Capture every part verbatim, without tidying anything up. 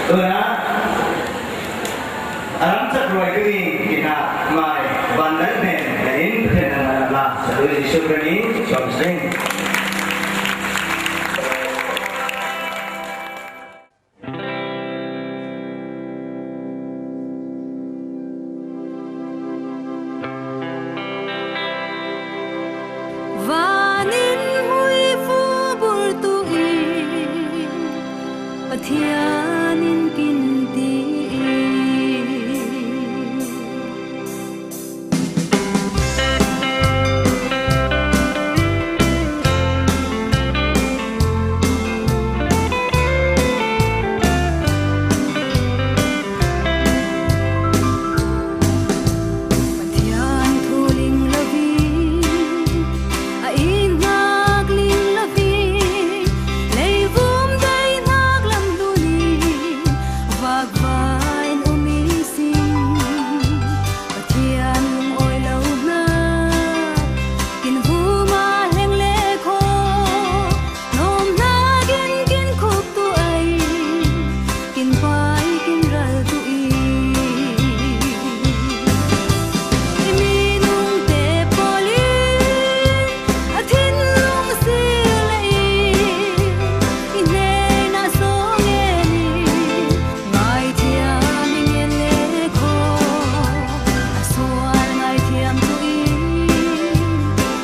Tuna a ram chak ruai dingin kinah mai van dal pen na in pen na la sa lu Jesu Khrih min sawm sing. Vanin hmuifu burtu in Pathian in kin ti in. Pathian thu ling lovin, a in hnak ling lovin, leivum dai hnak lam dunin, vakvai in um i sing. Pathian lungawi lo hna, kin vuma hleng le khaw, lawm hnakin kin khuk tu ai, kin pai kin ral tu i. I minungte pawl in a thinlung sil le i, i hnenah saw ngen i, ngaithiam i ngen le khaw, a sual ngaithiam tu i,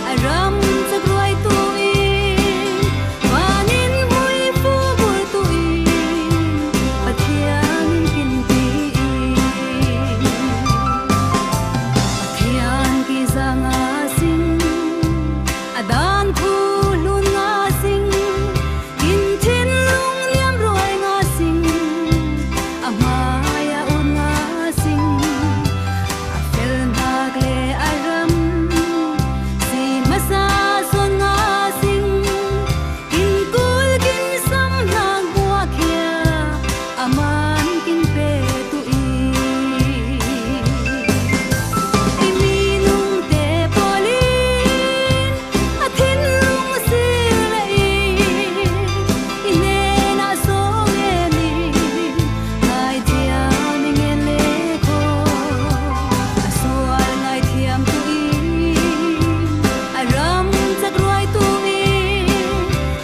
a ram chak ruai tu i, vanin hmuifu burtu in Pathian in kin ti in. Pathian kizang a sing, a dan khu hlun nga sing, kin thinlung niam ruai nga sing, a hmai a ut nga sing, a fel hnak le a ram si hmasa sawn nga sing, kin kul kin sam hnak buakkhia, a man kin pe tu i. I minungte pawl in a thinlung sil le i, i hnenah saw ngen i, ngaithiam i ngen le khaw, a sual ngaithiam tu i, a ram chak ruai tu i,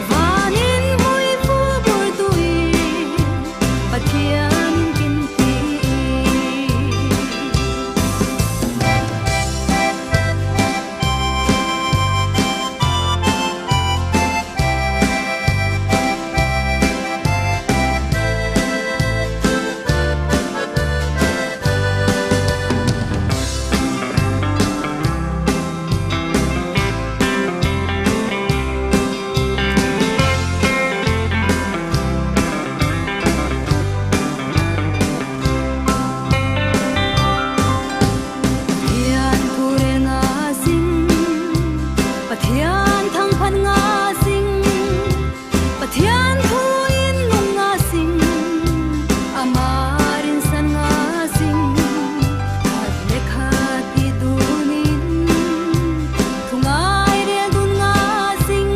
vanin hmuifu burtu i, Pathian in kin ti i. Pathian thu rel nga sing, Pathian thangphat nga sing, Pathian thu in nung nga sing, ama rinsan nga sing, khat le khat i tunin, thungai rel dun nga sing,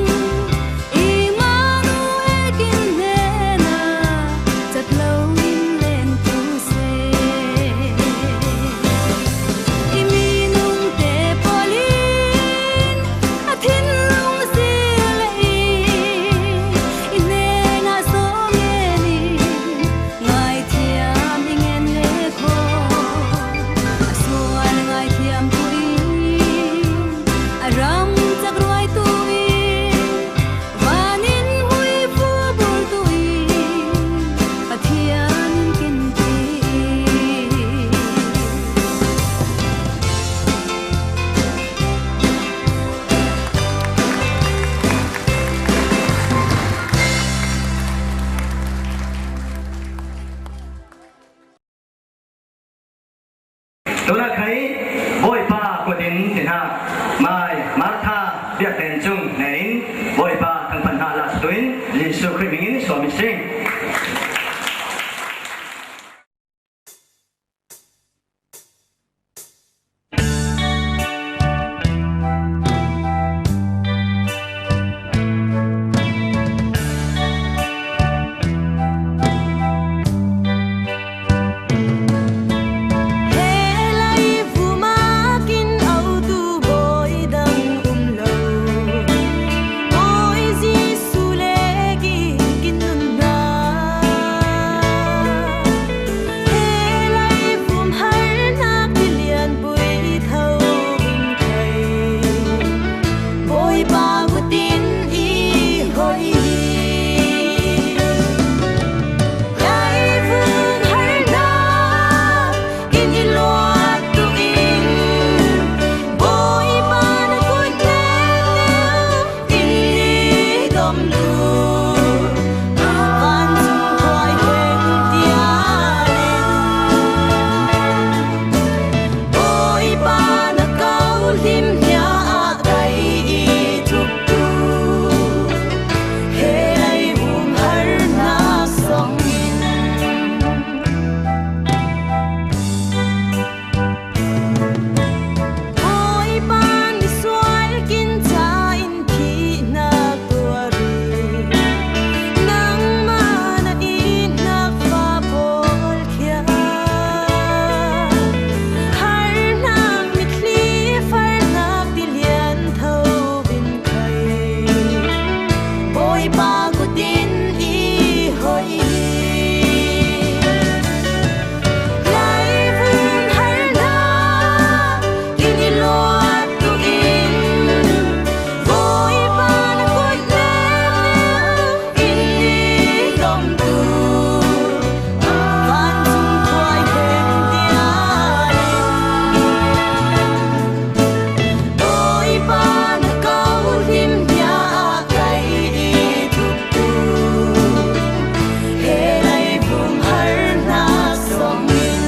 Immanuel kin hnenah cat lo in leng tu seh. I minungte pawl in a thinlung sil le i, i hnenah saw ngen i, ngaithiam i ngen le khaw, a sual ngaithiam tu i, a ram chak ruai tu i, vanin hmuifu burtu i, Pathian in kin ti i. Tuna khai Bawipa kut in ti hna. Mai Martha biakten cung hnen in Bawipa thangphat hna la sa tu in Jesuh Khrih min in sawm i sing. Tin i hoih hi. Laivum harna in i luat tukin, Bawipa na kut leu in i dom tu. Vancung khuai heng tia in, Bawipa na kau hlim hnia ah kai i thuk tu. He laivum harna sawm in.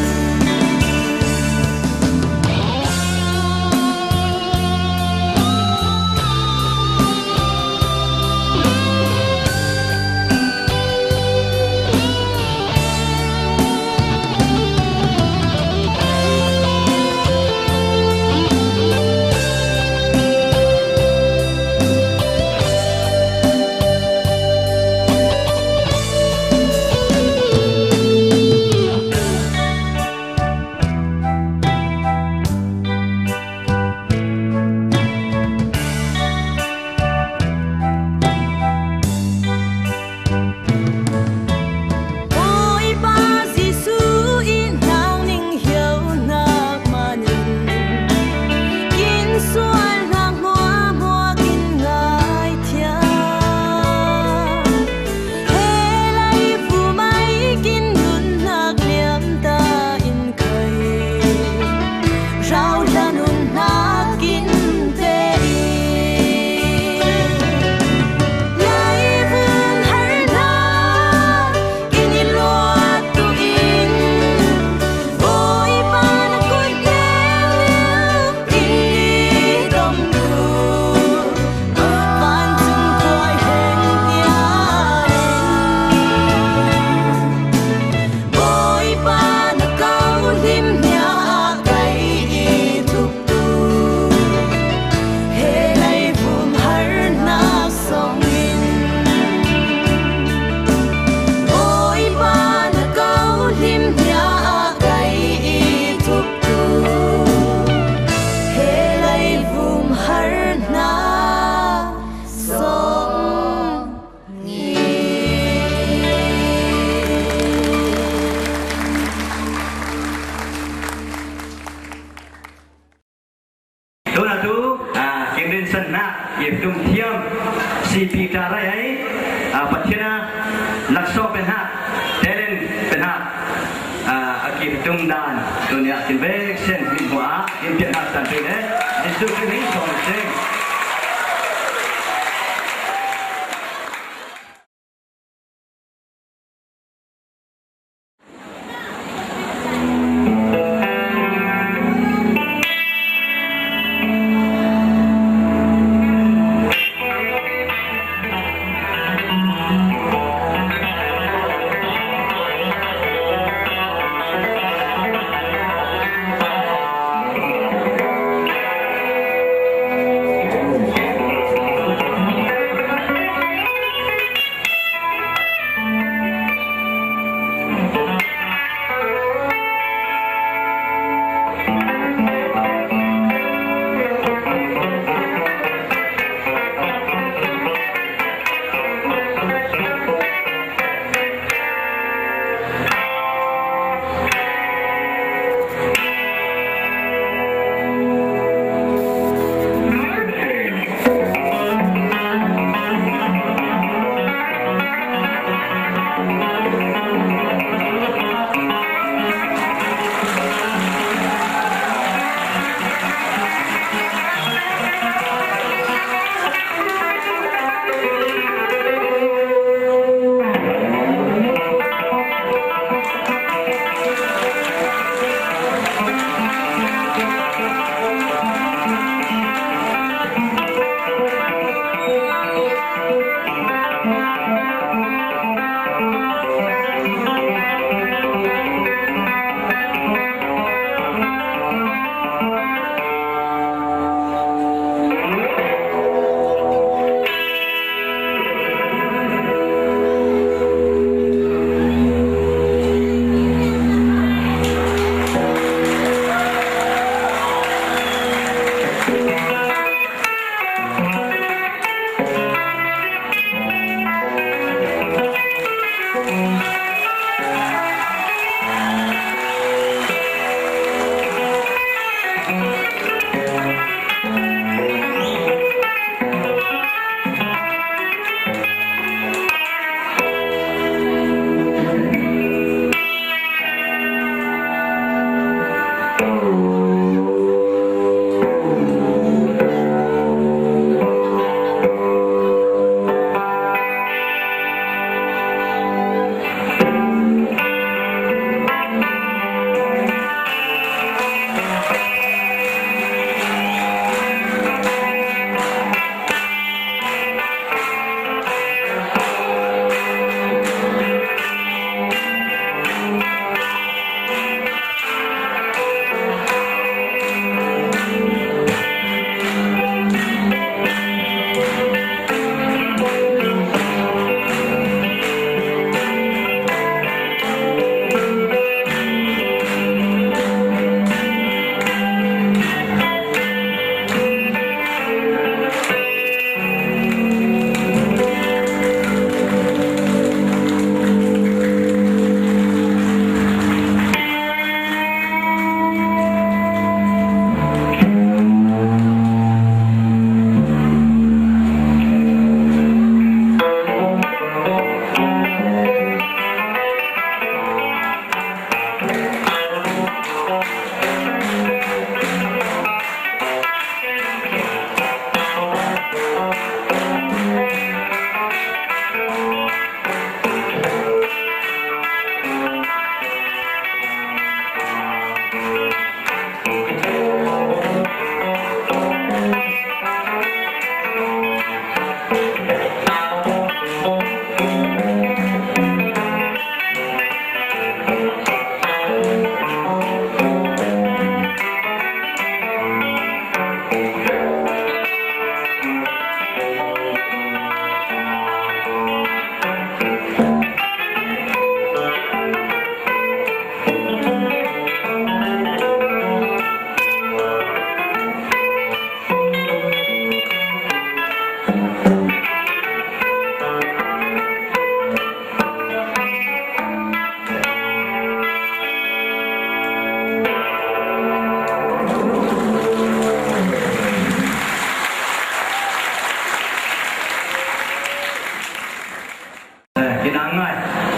Bawipa Jesuh i nang ning hiau nak manin, kin sual nak hmuahhmuah kin ngaithiam. He laivum ai kin nunnak liamta in khai, rauhla nunnak kin te in. Laivum harna in i luat tukin, Bawipa na kut leu in i dom tu. Vancung khuai heng tia in, Bawipa na kau hlim hnia ah kai i thuk tu. He laivum harna sawm in. Bawipa na kau hlim hnia ah kai i thuk tu. He laivum harna sawm in. Tuna tu, ah, kin rinsanna i tum thiam C P Tarai ai, ah, Pathian a laksawng pen ha, talent pen ha, ah, a ki tum dan tunia kin vek sen min hua in pian ha san pe ne. Jesu Khrist min sawm seng.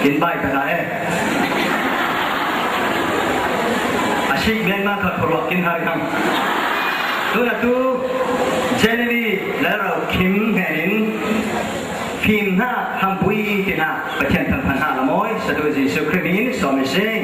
Kin bai ka na e. A sik ngai ma kha khorwa kin har kang. Tu na tu Jenny le rau Kim henin fim na hampui ti na Pathian thang phan ha la moi sa tu Jesu Christ min so mi sing.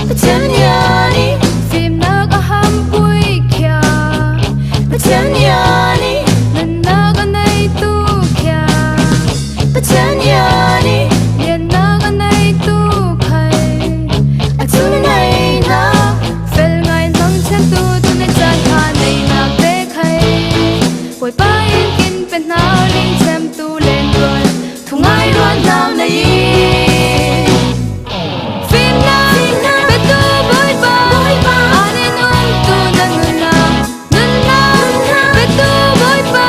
Pathian nia ni fimnak a hampui khia. Pathian nia ni nunnak a neitu khia. Pathian nia ni liannak a neitu khai. A thu neina fel ngai nang thiantu tu na chan kha neinak te khai. Bawipa in kin pe hna ling thiamtu len ruat. Thungai ruat hna na i fimnak petu Bawipa, an in umtu na nunnak, nunnak petu Bawipa,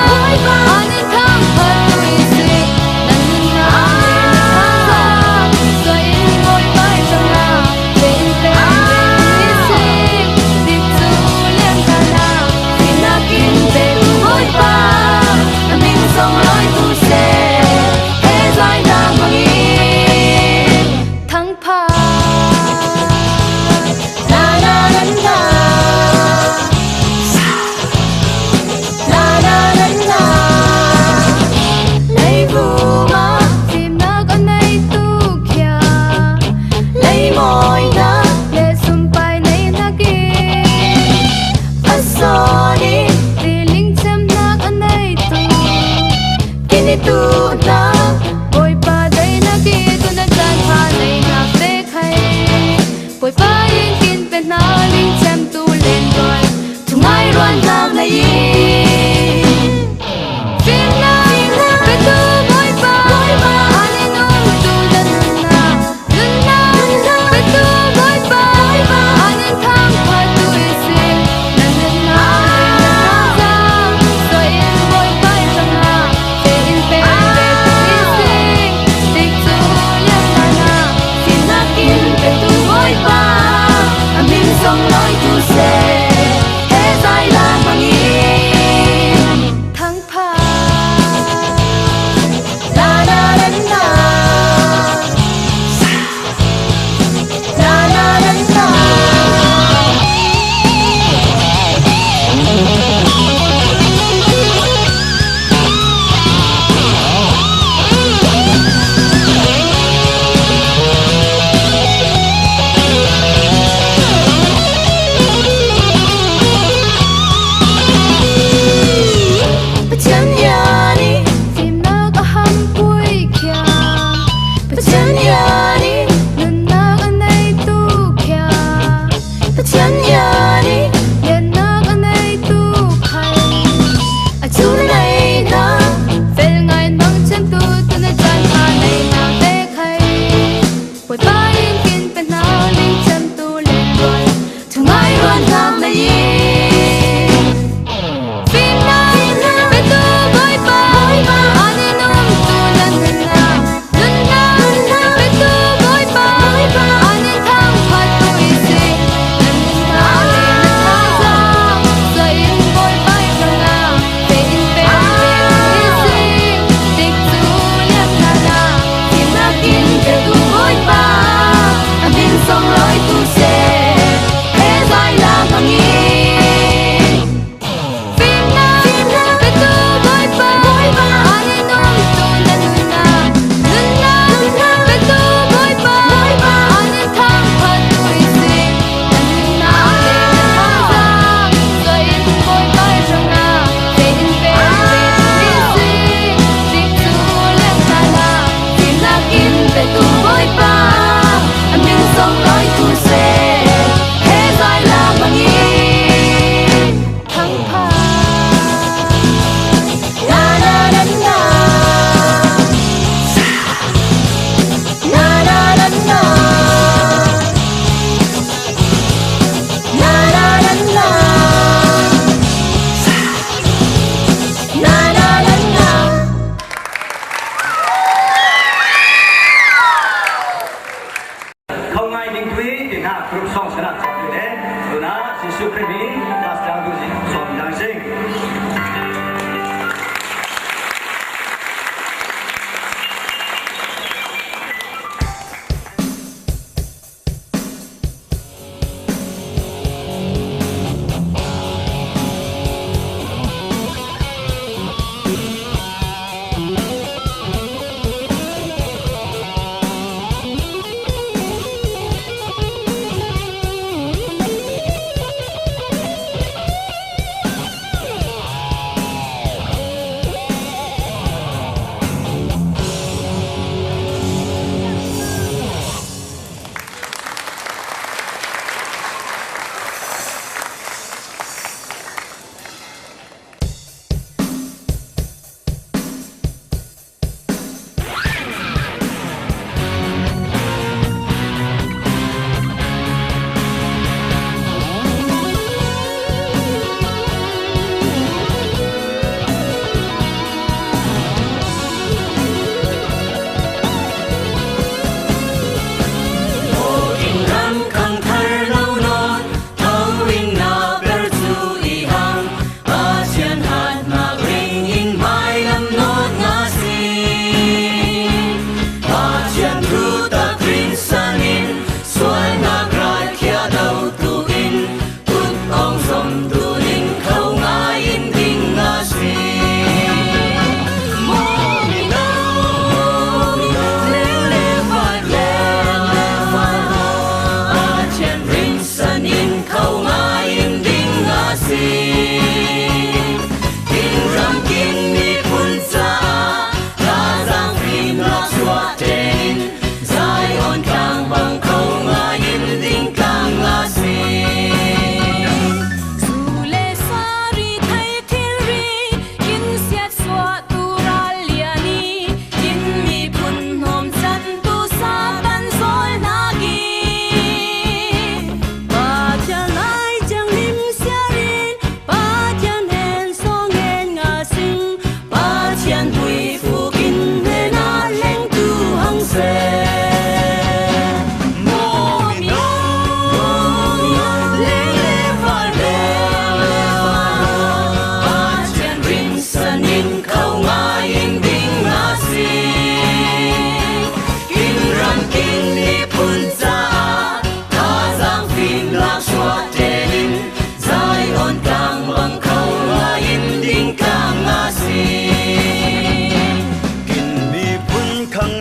an in thangphat tu i si, na nunnak le na thangphat, suai in Bawipa i zongnak, peng peng peng i si, dik cu liang ka hna, fimnak in petu Bawipa, a min zong lawi tu seh. He zai na hmang i thangpha. Na na nan na. Na na nan na. Leivum ah fimnak a neitu khia. Leimawinak le sumpai neihnak i a sawn i tiling cemnak a neitu. Kin i tu hna, Bawipa daihnak i tu na caan kha neihnak te khai. Bawipa in kin pe hna ling thiamtu len ruat, thungai ruat hna na i. Fimnak petu Bawipa,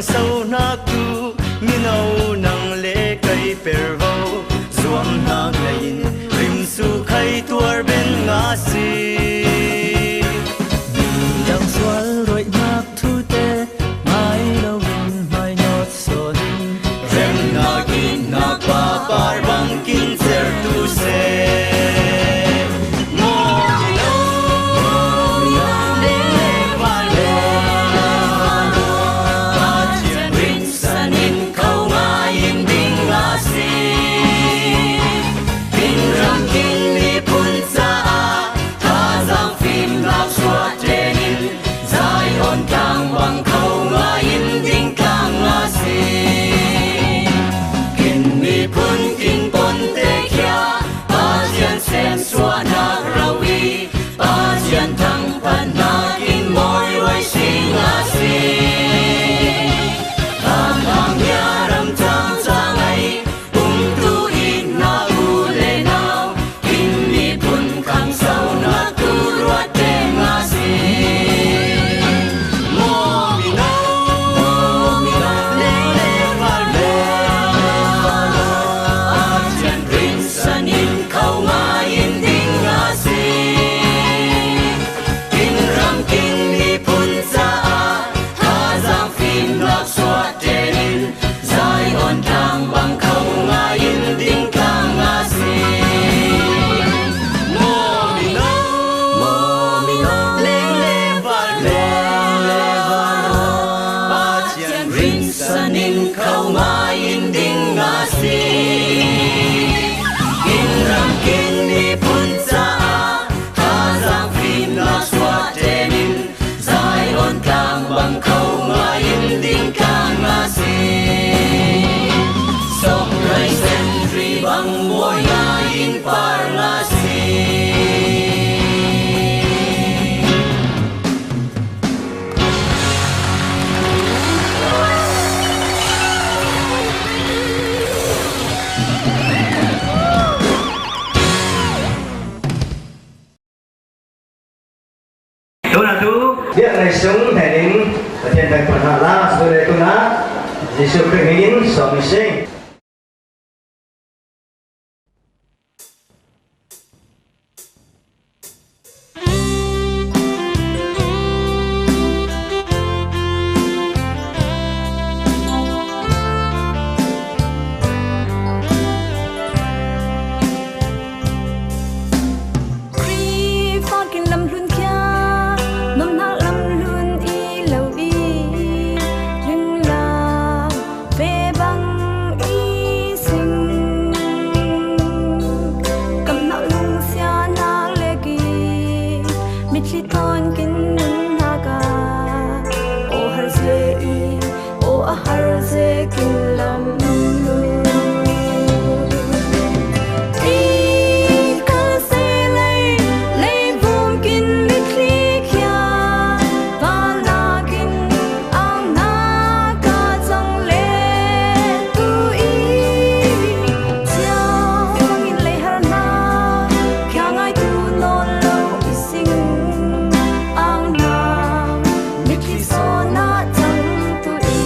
Sauhnak tu mino nang le kei pervo, zuamnak leiin rimsu khai tuar ben nga si. Dang sual roihnak thute ngai loin hmainawt sawnin, remnak itnak papar bang kin certu se. Zion tlang bang kho ngaiin ding tlang a si. Kin miphun kin ponte khia, Pasian sem suahnak rau i, Pasian thangphatnak in mawi ruai sing a si. Tangtang nia ram cangcang ai, umtu i na u le nau, in miphun khang sauhnak tu ruat teng a si. Mawmino, mawmino, le le val le val, Pasian rinsan in kho ngaiin ding a si. Kin ram kin miphun caah thazaang fimnak suah tenin Zion tlang bang kho ngaiin ding tlang a si. Mawmino, mawmino, le le val le val, Pasian rinsan in kho ngaiin ding a si. Kin ram kin miphun caah thazaang fimnak suah tenin Zion tlang bang kho ngaiin ding tlang a si. Sawmrei sentri bang mawi ngaiin par a si. Tuna tu biakna sung hnenin Pathian thangphat hna la, sule tuna Jesuh Khrih hmingin sawm i si. Khrihfa kin lamhlun khia, nomnak lamhlun i lo i, ringla ve bang i sing. Kamhnak lungsianak lek i, mitthli tawn kin nunnak ah, aw har ze i, aw a har ze kin lam. I kal se lei, leivum kin mitthli khia, pa nakin angnak a cang le tu i, ciang in lei har hna, khia ngai tu nawn lo i sing, angnak mitthli sawn ah cang tu i.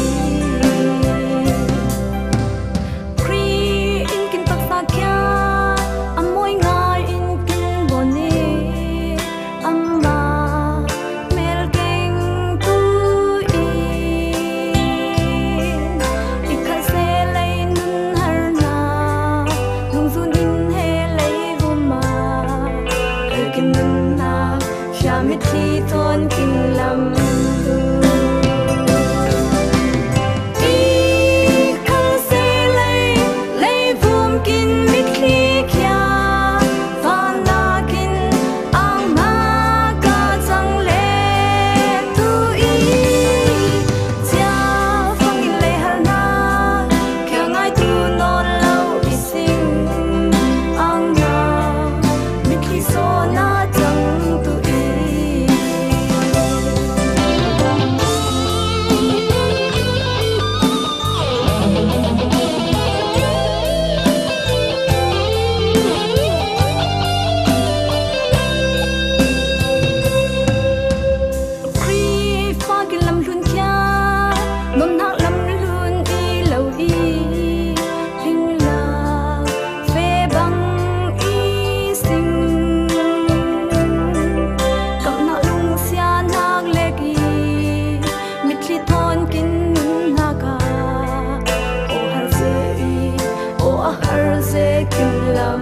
Lam.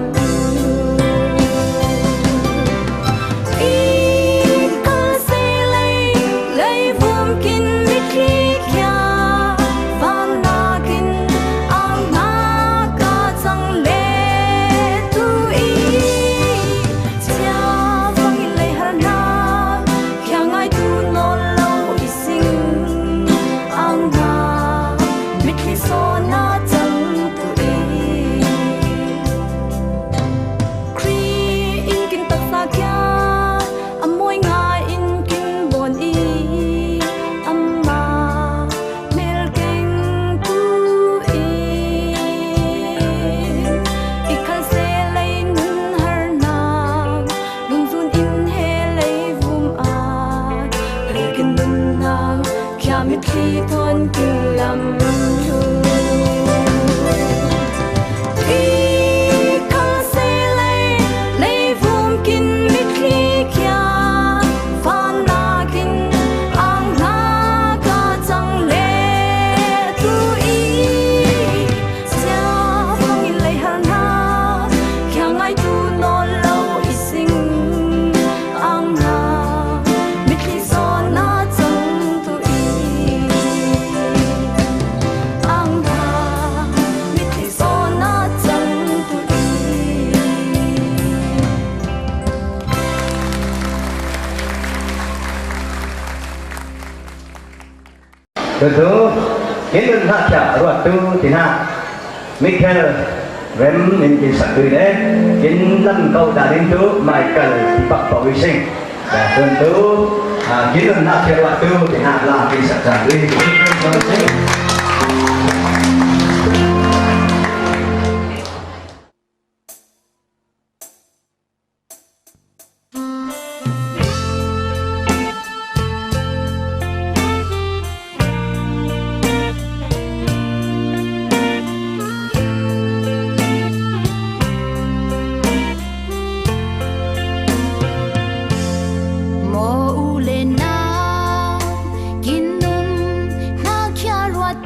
I kal se lei, leivum kin mitthli khia, van nakin ang hna ka cang le tu i, cia vang i lei har hna, khia ngai tu nawn lo i sing, ang hna mitthli sawn ah cang tu i. Khrih in kin taksa khia, a mawi ngai in kin bawn i, amah mel keng tu i. I khal se lei nun har hna, lungzun in he leivum ah, lei kin nun hna, khia mitthli thawn kin lam. I kal se lei, leivum kin mitthli khia, van nakin ang hna ka cang le tu i. Cia vang i lei har hna, khia ngai tu nawn lo i sing, ang hna mitthli sawn ah cang tu i. Ang hna mitthli sawn ah cang tu i. Tutu, kin nun hna khia ruattu ti hna. Michael Rem in kin sak tu le, kin lam ko dan in tu Michael Pak Pau i sing. Tutu, ah, kin nun hna khia ruattu ti hna la kin sak cang tu i. Maw u le nau, kin nun hna khia ruat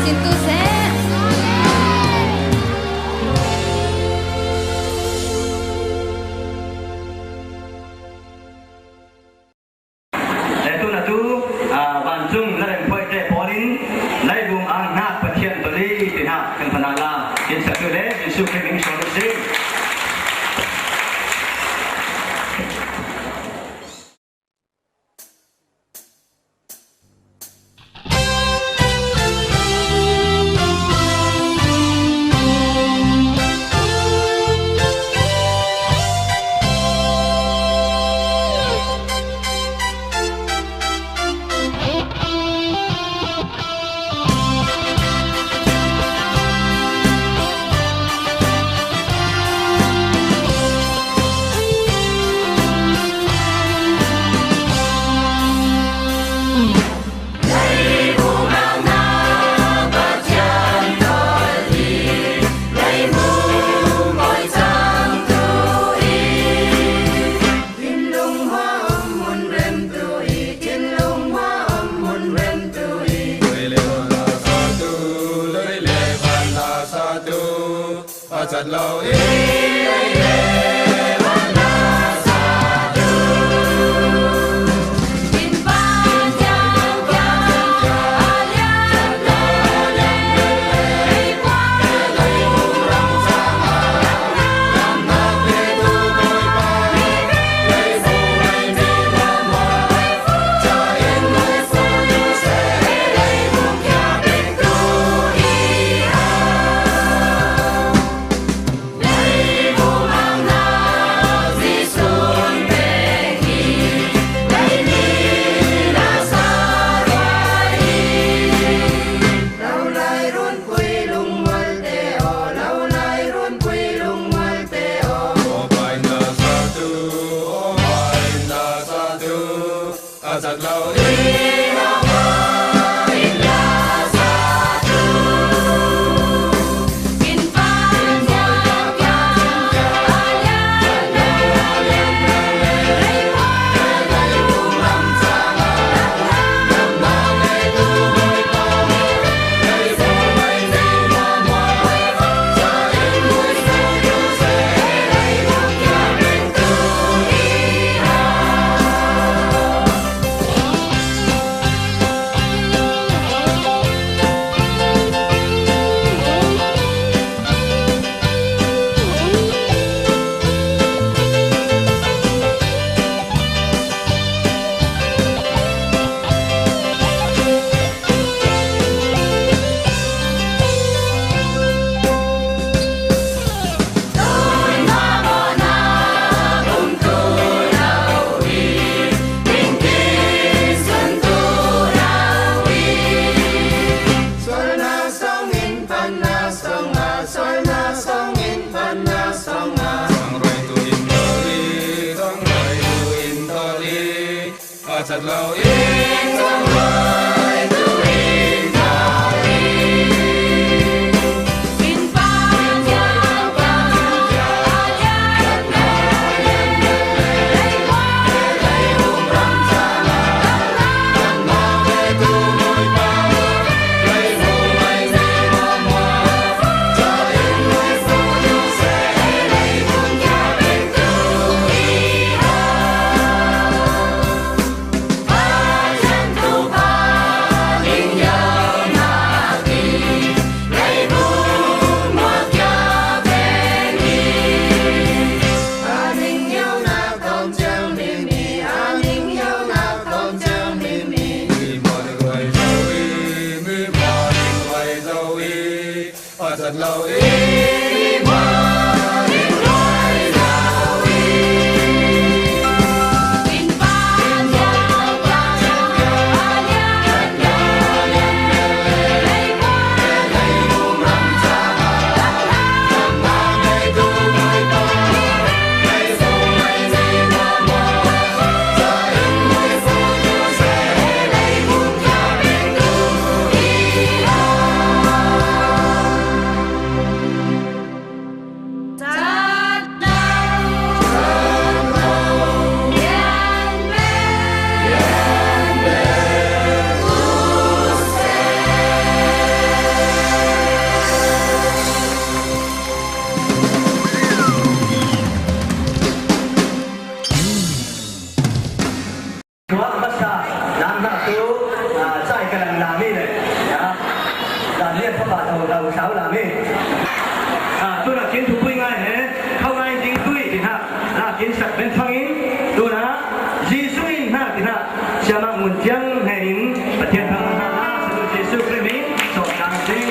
Sin tu seh. Le tun a tu, a, vancung la remkhuaite pawlin, Leilung ang hnak Pathian tawh li, ti hnak kan phan a la, in sak tu le, Jesuh Khrih min sual u sih. Tau, tau, tau, la mi. Ah, tuna kin thupui ngai he, khau ngai ding tui ti hna. Na kin sak ben thang in, tuna Jesu in hna ti hna. Siama Ngun Thiang hnen in Pathian thang hna, Jesu Khrih min, sok tang sing.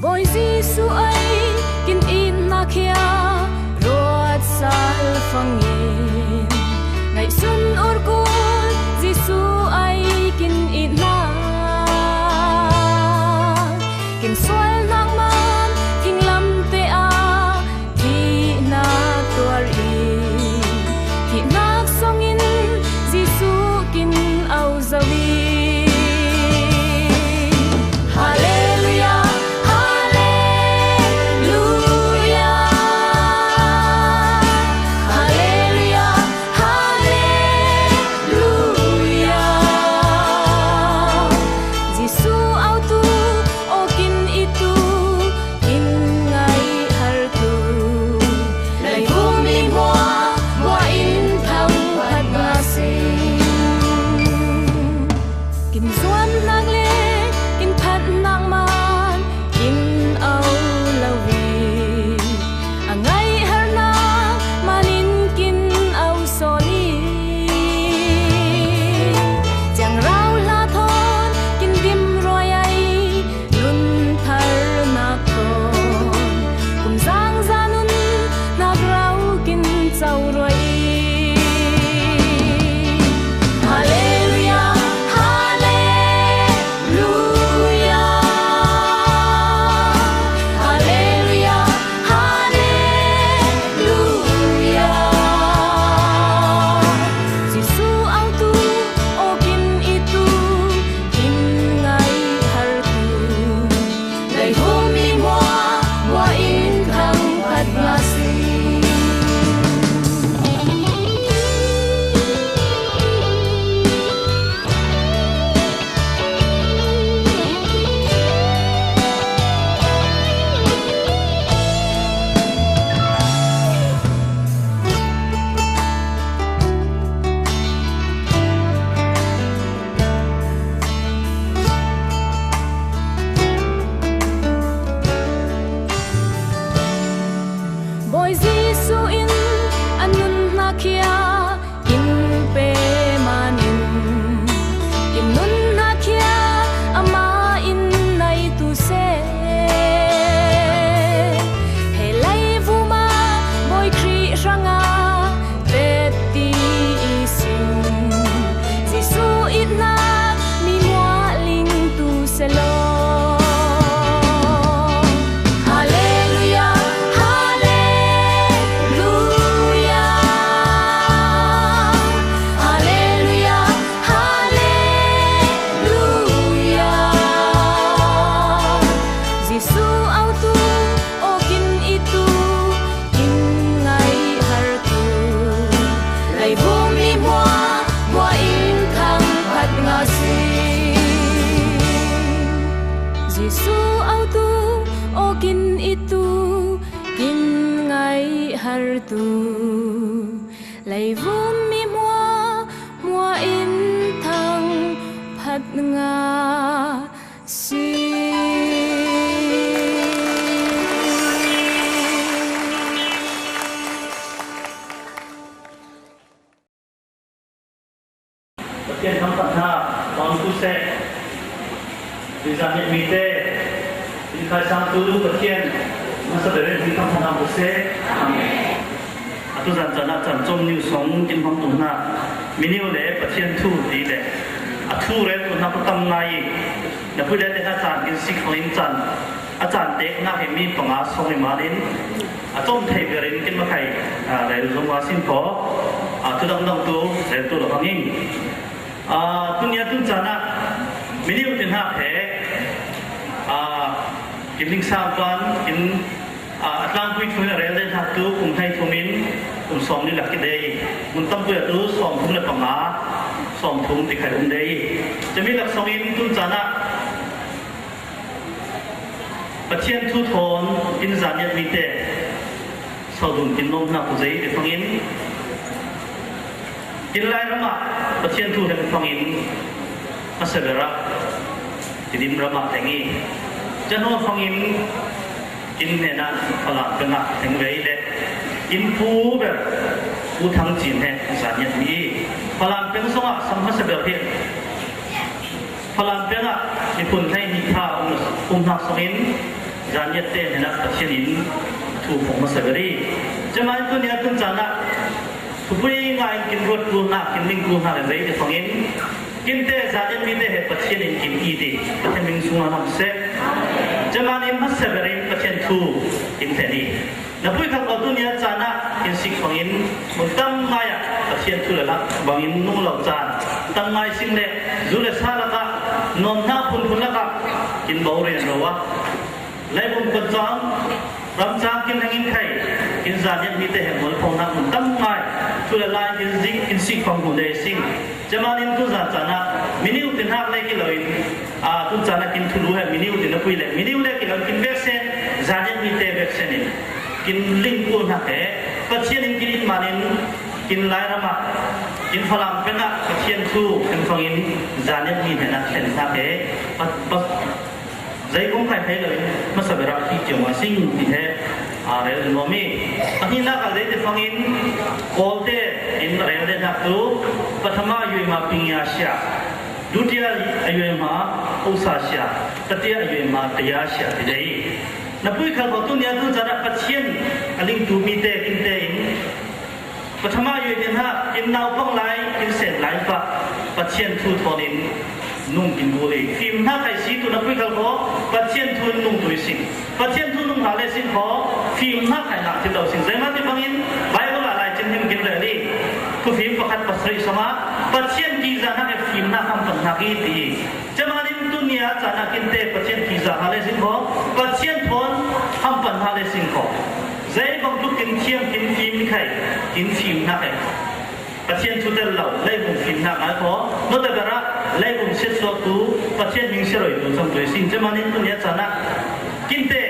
Bawi Jesuh ei kin itna khia ruat sal fangin ngaihsun ur kul Jesuh ei kin itna kin sual nak man thinglam te ah thihnak tuar i thihnak songin Jesuh kin au zo i. Hallelujah, hallelujah, hallelujah, hallelujah. Jesuh autu, aw kin itu, kin ngaihhartu, leivum i hmua, hmua in thangphat nga sing. Kin zuamnak le kin phatnak man kin au lo i, a ngaihharnak man in kin au sawn i, ciangrau hla thawn kin dim ruai ei, nun tharnak thawn kum zangza nun nak rau kin co ruai i. Hallelujah, hallelujah, hallelujah, hallelujah. Jesuh autu, aw kin itu, kin ngaihhartu, leivum i hmua, hmua in thangphat nga sing. Bawi Jesuh in a nun hna khia kin pe man in, kin nun hna khia amah in neitu seh. He leivum ah Bawi Khrih hrangah tetti i sung, Jesuh itnak mi muah ling tu selaw. Hallelujah, hallelujah, hallelujah, hallelujah. Jesuh autu, aw kin itu, kin ngaihhartu, leivum i hmua, hmua in thangphat nga sing. Jesuh autu, aw kin itu, kin ngaihhartu, leivum i hmua, hmua in thangphat nga sing. Pathian thangphat hna, pang tu seh. Tuizan nih mi te, in khai sang tu Pathian, masa berin hi thangphat hna tu seh. Amen. Atu zan caan ah caan cawm niu song kin hmang tu hna. Miniu le Pathian thu ti le a thu rel tu hna ko tam ngai i, na pu le te hna caan kin si khawng in caan, a caan tek hna he mi panga song i man in a cawm thei ber in kin makai, ah, rel zong wa sin ko, ah, thu dang dang tu rel tu lo hang in, ah, tu nia tu caan ah Miniu ti hnak he, aa, kin lingsang pan, kin, aa, a tlangpui thu in a rel den hnak tu kum hleithum in kum sawmli lak i dei. Mun tampi ah tu sawmthum le panga, sawmthum ti khai um dei. Cami laksawng in tun caan ah Pathian thu thawn in zaniat mite sawdun kin nuamhnak tu zei ti fangin, kin Lairam ah Pathian thu heng fangin hmasa ber ah Tidim ram ah teng i, cahnu fangin kin hnenah Falam peng ah teng ve i le, kin pu ber Pu Thang Cin he zaniat mi i, Falam peng zongah sam hmasa ber hi. Falam peng ah miphun hleihnih kha um, umnak sungin zaniat te hnenah Pathian in thu phung hmasa ber i, cama in tuni a tun caan ah thupui ngai in kin ruat kulhnak, kin ling kulhnak le zei te fangin, kinte zaniat mite he Pathian in kin it i, Pathian min sungah lam seh. Cama in hmasa ber in Pathian thu kin thlen i, na pui khal ko tuni a caan ah kin sik fangin, mun tam ngai ah Pathian thu le lak bangin nung lo caan, tam ngai sing le zu le sa lakah, nuamhnak phunphun lakah kin bo rian ro ah, leivum kuat cang, ram cang kin heng in khai, kin zaniat mite he mualphonak mun tam ngai, thu le lai kin zik, kin sik fang hun dei sing. Cama in tun zan caan ah miniu ti hnak le ki lo in, aa, tun caan ah kin thulu he miniu ti na pui le, miniu le ki lo in kin veksen, zaniat mite veksen in kin ling kulhnak he Pathian in kin it man in, kin Lairam ah, kin Falam peng ah Pathian thu heng fangin zaniat mi hnenah thlenhnak he pa, pa, zei kong khai thei lo in hmasa ber ah hi ciammam sing ti he, aa, rel in nuam i, a hnihnak ah zei te fangin Kawlte in rel den hnak tu, Pathama yuaima pingya sia, Dutia yuaima usa sia, Tatia yuaima taya sia ti dei. Na pui khal ko tuni a tun caan ah Pathian a lingtu mite kinte in Pathama yuai hnenah kin naupang lai, kin sen lai pah Pathian thu thawn in nung kin bu le fimhnak khai si tu na pui khal ko Pathian thu in nung tu i sing. Pathian thu nung hna le sing ko fimhnak khai nak thil lo sing. Zeimah ti bangin Bible ah Lai Cin him kin rel i, Thufim pakhat pasarih sungah Pathian tihzahnak he fimhnak hampanhnak i ti. Camanin tuni a caan ah kinte Pathian tihzah hna le sing ko, Pathian thawn hampan hna le sing ko. Zei bangtuk kin thiam, kin fim khai, kin fim hna khai. Pathian thu tel lo, leivung fim hna ngai ko. Note ber ah leivung siatsuahtu, Pathian hming siaroitu cang tu i sing. Camanin tuni a caan ah kinte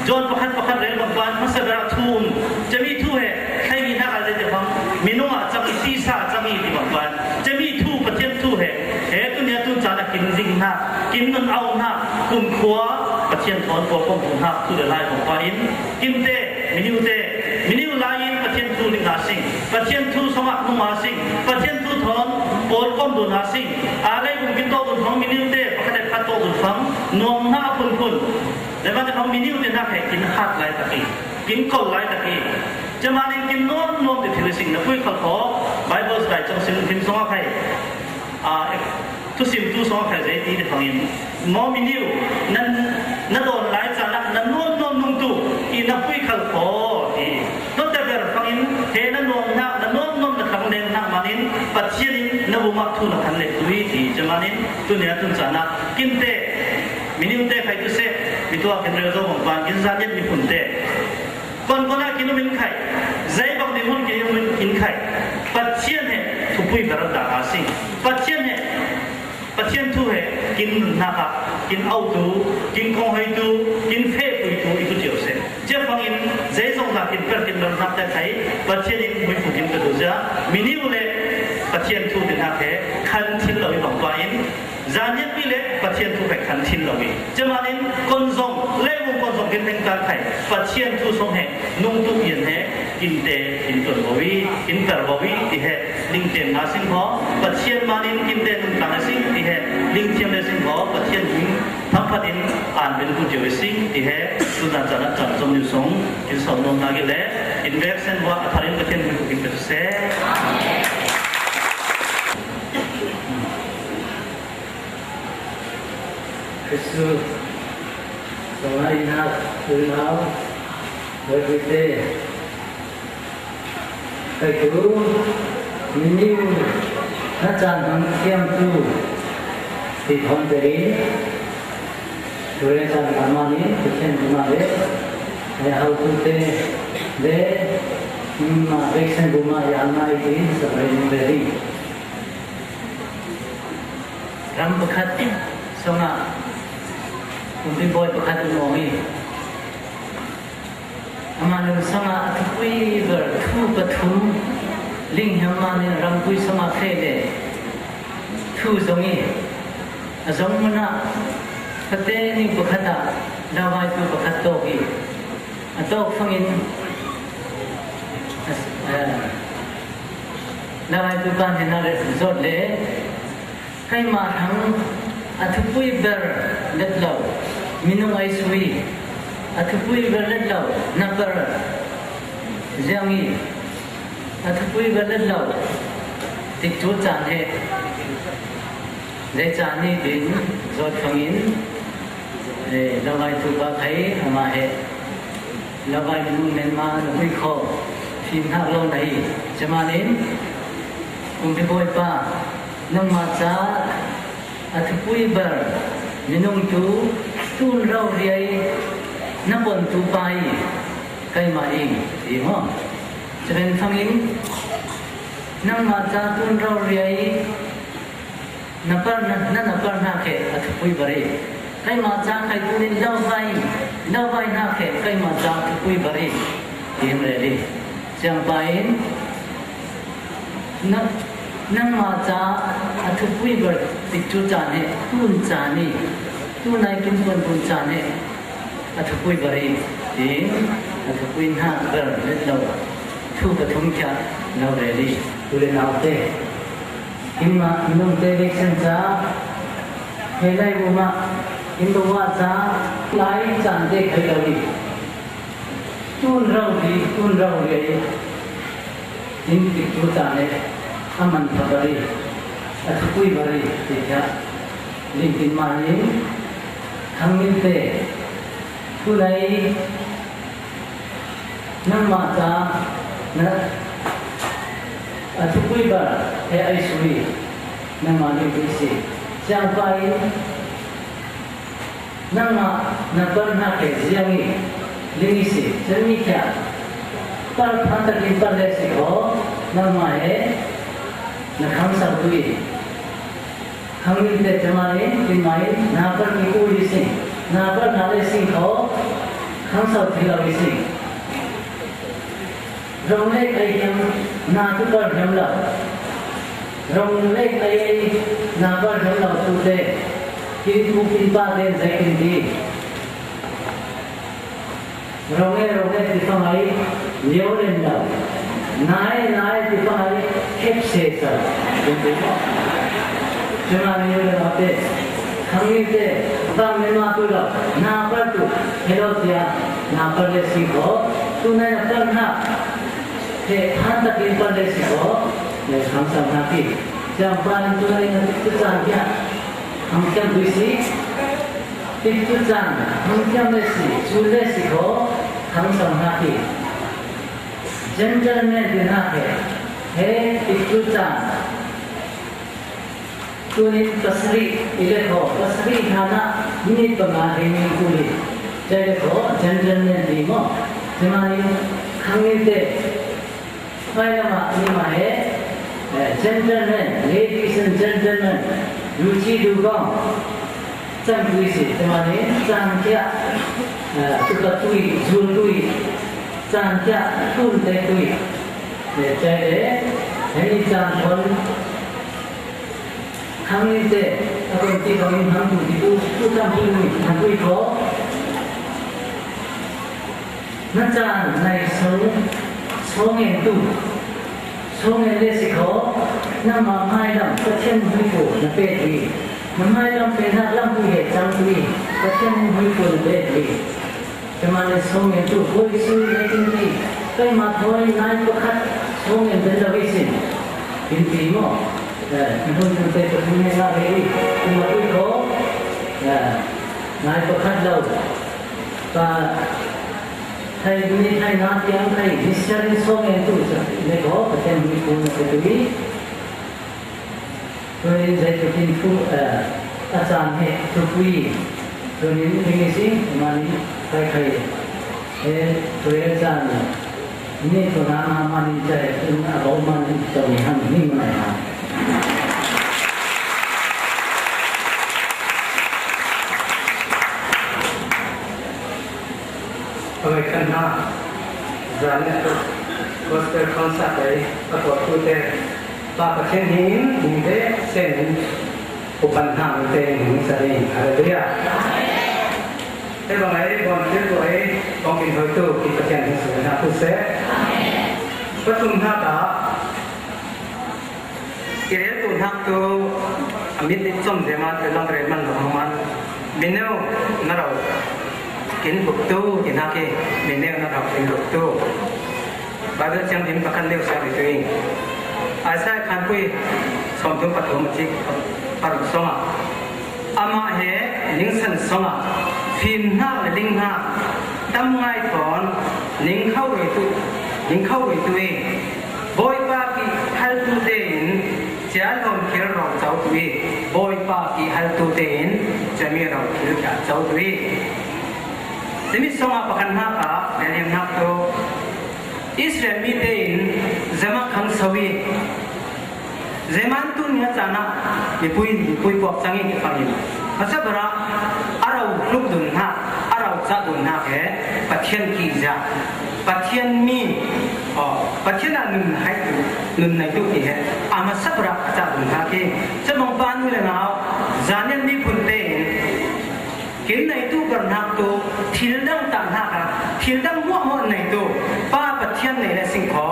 John pakhat pakhat rel bang pan hmasa ber ah thu um. Cami thu he, hleihnih hnak ah zeite bang, minung ah cang i, tisa ah cang i ti bang pan. Cami thu, Pathian thu he, he tuni a tun caan ah kin zing hna, kin nun au hna, kumkhua Pathian thawn pawlkom tu hna, tu le lai bang pan in, kinte, miniu te, miniu lai in Pathian thu ning hna sing, Pathian thu sungah nung hna sing, Pathian thu thawn pawlkom tu hna sing, a leivung kin tawk dun fang, miniu te, pakhat le pakhat tawk dun fang, nuam hna a phunphun. Zeimah te hmang miniu te hnak he kin hat lai tak i, kin kol lai tak i. Camanin kin nuam nuam ti thil i sing na pui khal ko. Bible dai cang sim him song a khai. A, thusim tu song a khai zei ti te fangin. Maw miniu, nan, na dawn lai caan ah na nuam nuam nung tu i na pui khal ko ti. Note ber fangin he na nuam hnak, na nuam nuam na thlang deng hnak manin Pathian in na bum ah thu na khan le tu i ti. Camanin tuni a tun caan ah kinte Miniu te khai tu seh, mi tuak in rel zo bang pan, kin zaniat miphun te. Kon kon ah kin um in khai, zei bang ding hun kin um in khai. Pathian he thupui ber dah a sing. Pathian he, Pathian thu he kin nunnak ah, kin autu, kin konghoitu, kin fehpuitu i tu cio seh. Cia fangin zei zong dah kin per kin ber hnak te khai, Pathian in muifu kin ka tu cia. Miniu le Pathian thu kin hak he, khan thil lo i bang pa in, Zaniatpi le Pathian thu khai khan thin lo i. Camanin kon zong, leivung kon zong kin heng ta khai. Pathian thu song he, nung tu pian he, kinte, kin tuan bo i, kin per bo i, ti he, lingtem na sing ho. Pathian manin kinte nung ta na sing, ti he, lingthiam le sing ho. Pathian min thamphat in, an ben ku cio i sing, ti he, tu na cana cam zong niu song, kin sau nong na ki le, kin vek sen wa, a tharin Pathian min ku kin pe tu se. Jesuh, sawai nak unau, berdite. Kaitu, miniu, na caan hang siam tu. Ti thon te in, Teresa Amani, Christian Buma le, eh, how to te, de, mm, Christian Buma, yang nai di, sa rin very. Ram pakhat, songa, kumpi boy pakhat mo hi. Ama lungsanga a thupui ber thu pathum ling hiam manin rampui sanga khe le thu zong hi. A zong muna pate ni pakhat a lavai tu pakhat tawk hi. A tawk fangin a, eh, lavai tu kan hena le zot le Keimah hang a thupui ber let lo, minung ai sui, a thupui ber let lo, na ber ziang i, a thupui ber let lo, tik cu caan he, zei caan hi tin zawt fangin, eh, lamai tu pa khai, amah he. Lavai minung men ma na hui kho, fim hnak lo na hi. Cemanin, kumpi bawipa, nangmah ca a thupui ber, minung tu, tun rau riai, na pon tu pa i, keimah in, ti maw. Cemen fangin, nangmah ca tun rau riai, Na par na, na, na par hna khe a thupui bari. Keimah ca khai tunin lo vai, lo vai hna khe keimah ca thupui bari. Tim reli. Siangpa in na, nangmah ca a thupui bar tik cu caan he tun caan i, tunai kin puan tun caan he a thupui bari. Tim a thupui hna bar let lo. Thu pathum khia lo reli. Tule naute. Keimah minung te vekcang ca, he lai bu mah, in bu mah ca, lai caan te khai lo i, tun rau ri, tun rau ri, in tik tu caan le, a man pha bari, a thupui bari, ti kha, ling tin mah in, hang min te, tu lai, Nangmah ca na a thupui bar he ai sui nangmah nih ri si. Siangpa in nangmah na par hna khe ziang i ling i si. Cun mi khia par phan takin par le si kho nangmah he na khang sau tu i. Hang min te cemai, tinmai, na par mi uli sing, na par na le sing kho, khang sau thil lo i sing. Rong lek ai hiam, na tu par hiam lo. Rong lek ai ai, na par hiam lo tu te. Kin tu kin pa te zai kin ti. Rong e, rong e, ti fangai, lio len lo. Nai, nai, ti fangai, khep se sa. Cuma lio len lo te. Khangni te, bang me ma tu lo. Na par tu, hello tia, na par le si ko. Tu nai na par na. Te, han ta kin par le si ko. Ne, kham sam na ki. Jam pan tu nai na tu chan kia. Kham kiam tu si. Tikcu caan, hmangthiam le si, cu le si kho, hang cang hna hi. Gentleman ti hna he, he tikcu caan. Tunin pasarih i le kho, pasarih hna na minit panga he min kul hi. Cai le kho, gentleman ti maw? Cemai, khang in te, Hmailam ah nima he, eh, gentleman, ladies and gentlemen, duci dugong, cangtui si, temani cangkia, eh, tukatui, zultui, cangkia, tuntetui, eh, cai, eh, hei cangkon, Hangin te, a kon ti bangin hang tu ti tu, tu tam tu ni, hang tu i ko. Na caan nai so, so ngen tu. So ngen le si ko, na ma mai lam, ka thiam hui ko, na pe tu i. Na mai lam pe na lam tu he, cang tu i. Ka thiam hui ko, na pe tu i. Keimah nih sawng ngen tu, hawi sui le kin ti, keimah thawi nai pakhat sawng ngen den lo i sin. Kin ti maw? Eh, na hun tu te ka hun ngen la ve i, keimah ui ko, eh, nai pakhat lo. Pa, thai ni thai na tiang thai, ni sian sawng ngen tu, sa, ne ko, ka ten ni ku na ka tu i. Tuin zeitluk in thu, eh, A caan hi thupui tunin ding i si mani kai kai e tuel caan ni tuna a mani cai in a bau mani cai ni ham ni mani ha. Abai kan ha zan gospel concert ai a ko tu te pa ka chen hin hin de sen hin upan hna min tein hming sa ding. Hallelujah. Te bang ai, bon thil tu ai, kong kin hoi tu, ki Pathian hming sa na tu se. Pathum hna ta, i rel tu hnak tu, a mit i com zeman, i lang rel man lo man. Mineu na ro, kin buk tu, ki hnak i, mineu na ro, kin buk tu. Baibal sianginn pakhat lio siang i tu i. Isaiah khanpui sawmthum pathum a cik paruk sawngah. Amah he ningsan sawngah fimnak le linghnak tam ngai thawn ning kho roi tu, ning kho roi tu i. Bawipa ki haltu tein cia lawm khir ro co tu i. Bawipa ki haltu tein ciami ro khir khia co tu i. Cimi sawngah pakhat hnak ah, Daniel hnak tu Israel mi tein zeman khang so i, zeman tu nia caan ah mipui, mipui puak cang i kifang in. Masa bara a rau hluk dun hna, a rau cah dun hna he Pathian ki za, Pathian mi, aw, Pathian a nun hai tu, nun nai tu ki he, a masa bara a cah dun hna ki. Camang pa nu le nau, Daniel miphun tein, kin neitu karhnak tu, thil dang tahnak ah, thil dang muahmuah neitu, Pa Pathian nei le sing kho,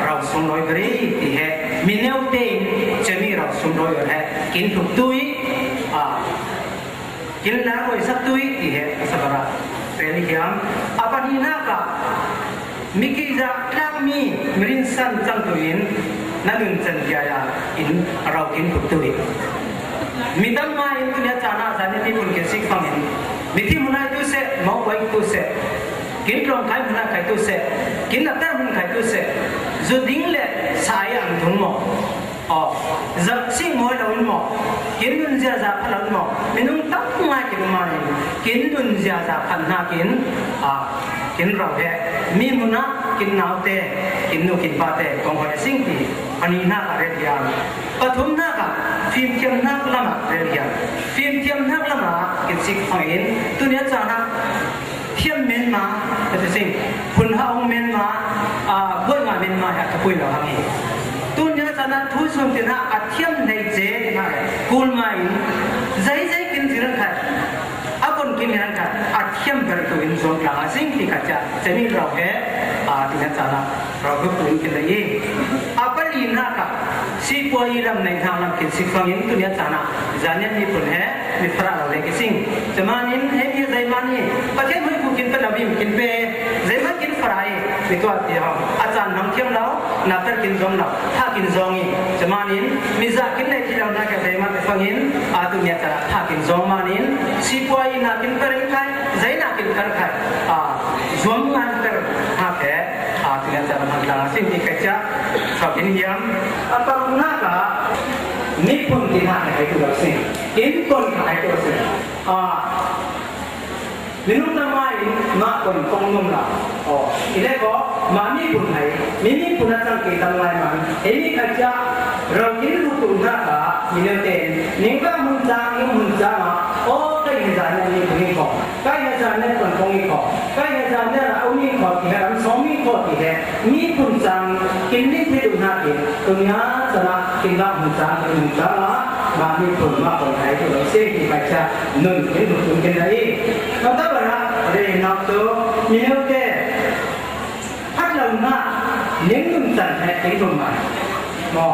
rau sung lawi beri, ti he, mineu tein, cemi rau sung lawi he, kin hluk tu i, a, kin la roi sak tu i, ti he, a sabara, peli hiam, a pahnihnak ah, Miki zah tlakmi mirinsan cangtu in na nuncan biaya in a rau kin phuktu hi. Mi tam ngai in tunia caan ah zan in miphun kin sik fangin mithi munai tu seh, mawk waik tu seh, kin tlawng kai munai kai tu seh, kin natar mun kai tu seh, zu ding le sa ai ang tung maw? Aw, zarh sing mawi lo in maw? Kin nun ziaza pha lo in maw? Minung tam ngai kin um in kin nun ziaza phan hna kin, ah, kin ro he. Mi hmun ah kin naute, kin nu kin pate kong hoi a sing ti. Pahnihnak ah rel hiam? Pathumnak ah fimthiamnak lam ah rel hiam? Fimthiamnak lam ah kin sik fangin tunia caan ah Thiam men ma, ka ti sing. Phun ha ong men ma, a, buai nga men ma, ha ka pui lo hang hi. Tun nia caan ah thu sung tin ha, a thiam nei ce, na, kul ma in, zai zai kin ziran khat, a kon kin ziran khat, a thiam ber tu in zong tlang a sing ti khat cia, cemi rau he, a, tun nia caan ah, rau tu in kin lei. A pali na ka, si pua i lam nei hang lam kin sik fang in, tun nia caan ah, zan nia mi pun he, mi farah lo le ki sing. Camanin, he mi zai mani, Pathian hoi ku kin pe lo bim kin pe, zai man kin farah i, mi tuat ti hong. A caan hong thiam lo, na per kin zong lo, tha kin zong i. Camanin, mi za kin nei ti lo na ka zai man te fangin, a tu nia caan tha kin zong manin, si pua i na kin per in kai, zai na kin per kai. A, zuam ngan per, ha ke, a tu nia caan hong tlang a sing ti kai cia, sa kin hiam, a paruk na ka, mi pun ti na ka hai tu lo sing. Kin kon ka hai tu lo sing. A, minung tam ngai in mah kon kong nung la. Aw, i le ko, mah mi pun hai, mi mi pun a cang ke tam ngai man. Ei mi khat cia, rau kin lu tu na ka, mi le ten, ning ka mun cang, ning mun cang a, aw, kai he zan ne mi pun i ko, kai he zan ne kon kong i ko, kai he zan ne ra u mi ko, ki he ram song mi ko, ki he, mi pun cang, kin ning phi tu na ki, tu nia, cana, kin la mun cang, kin mun cang a, mah mi pun, mah kon hai tu lo, se ki kai cia, nun, kin lu tu kin la i. Kata bara, re nak tu, minute, phat lo na, ning nun tan hai, ning nun mai. Mo,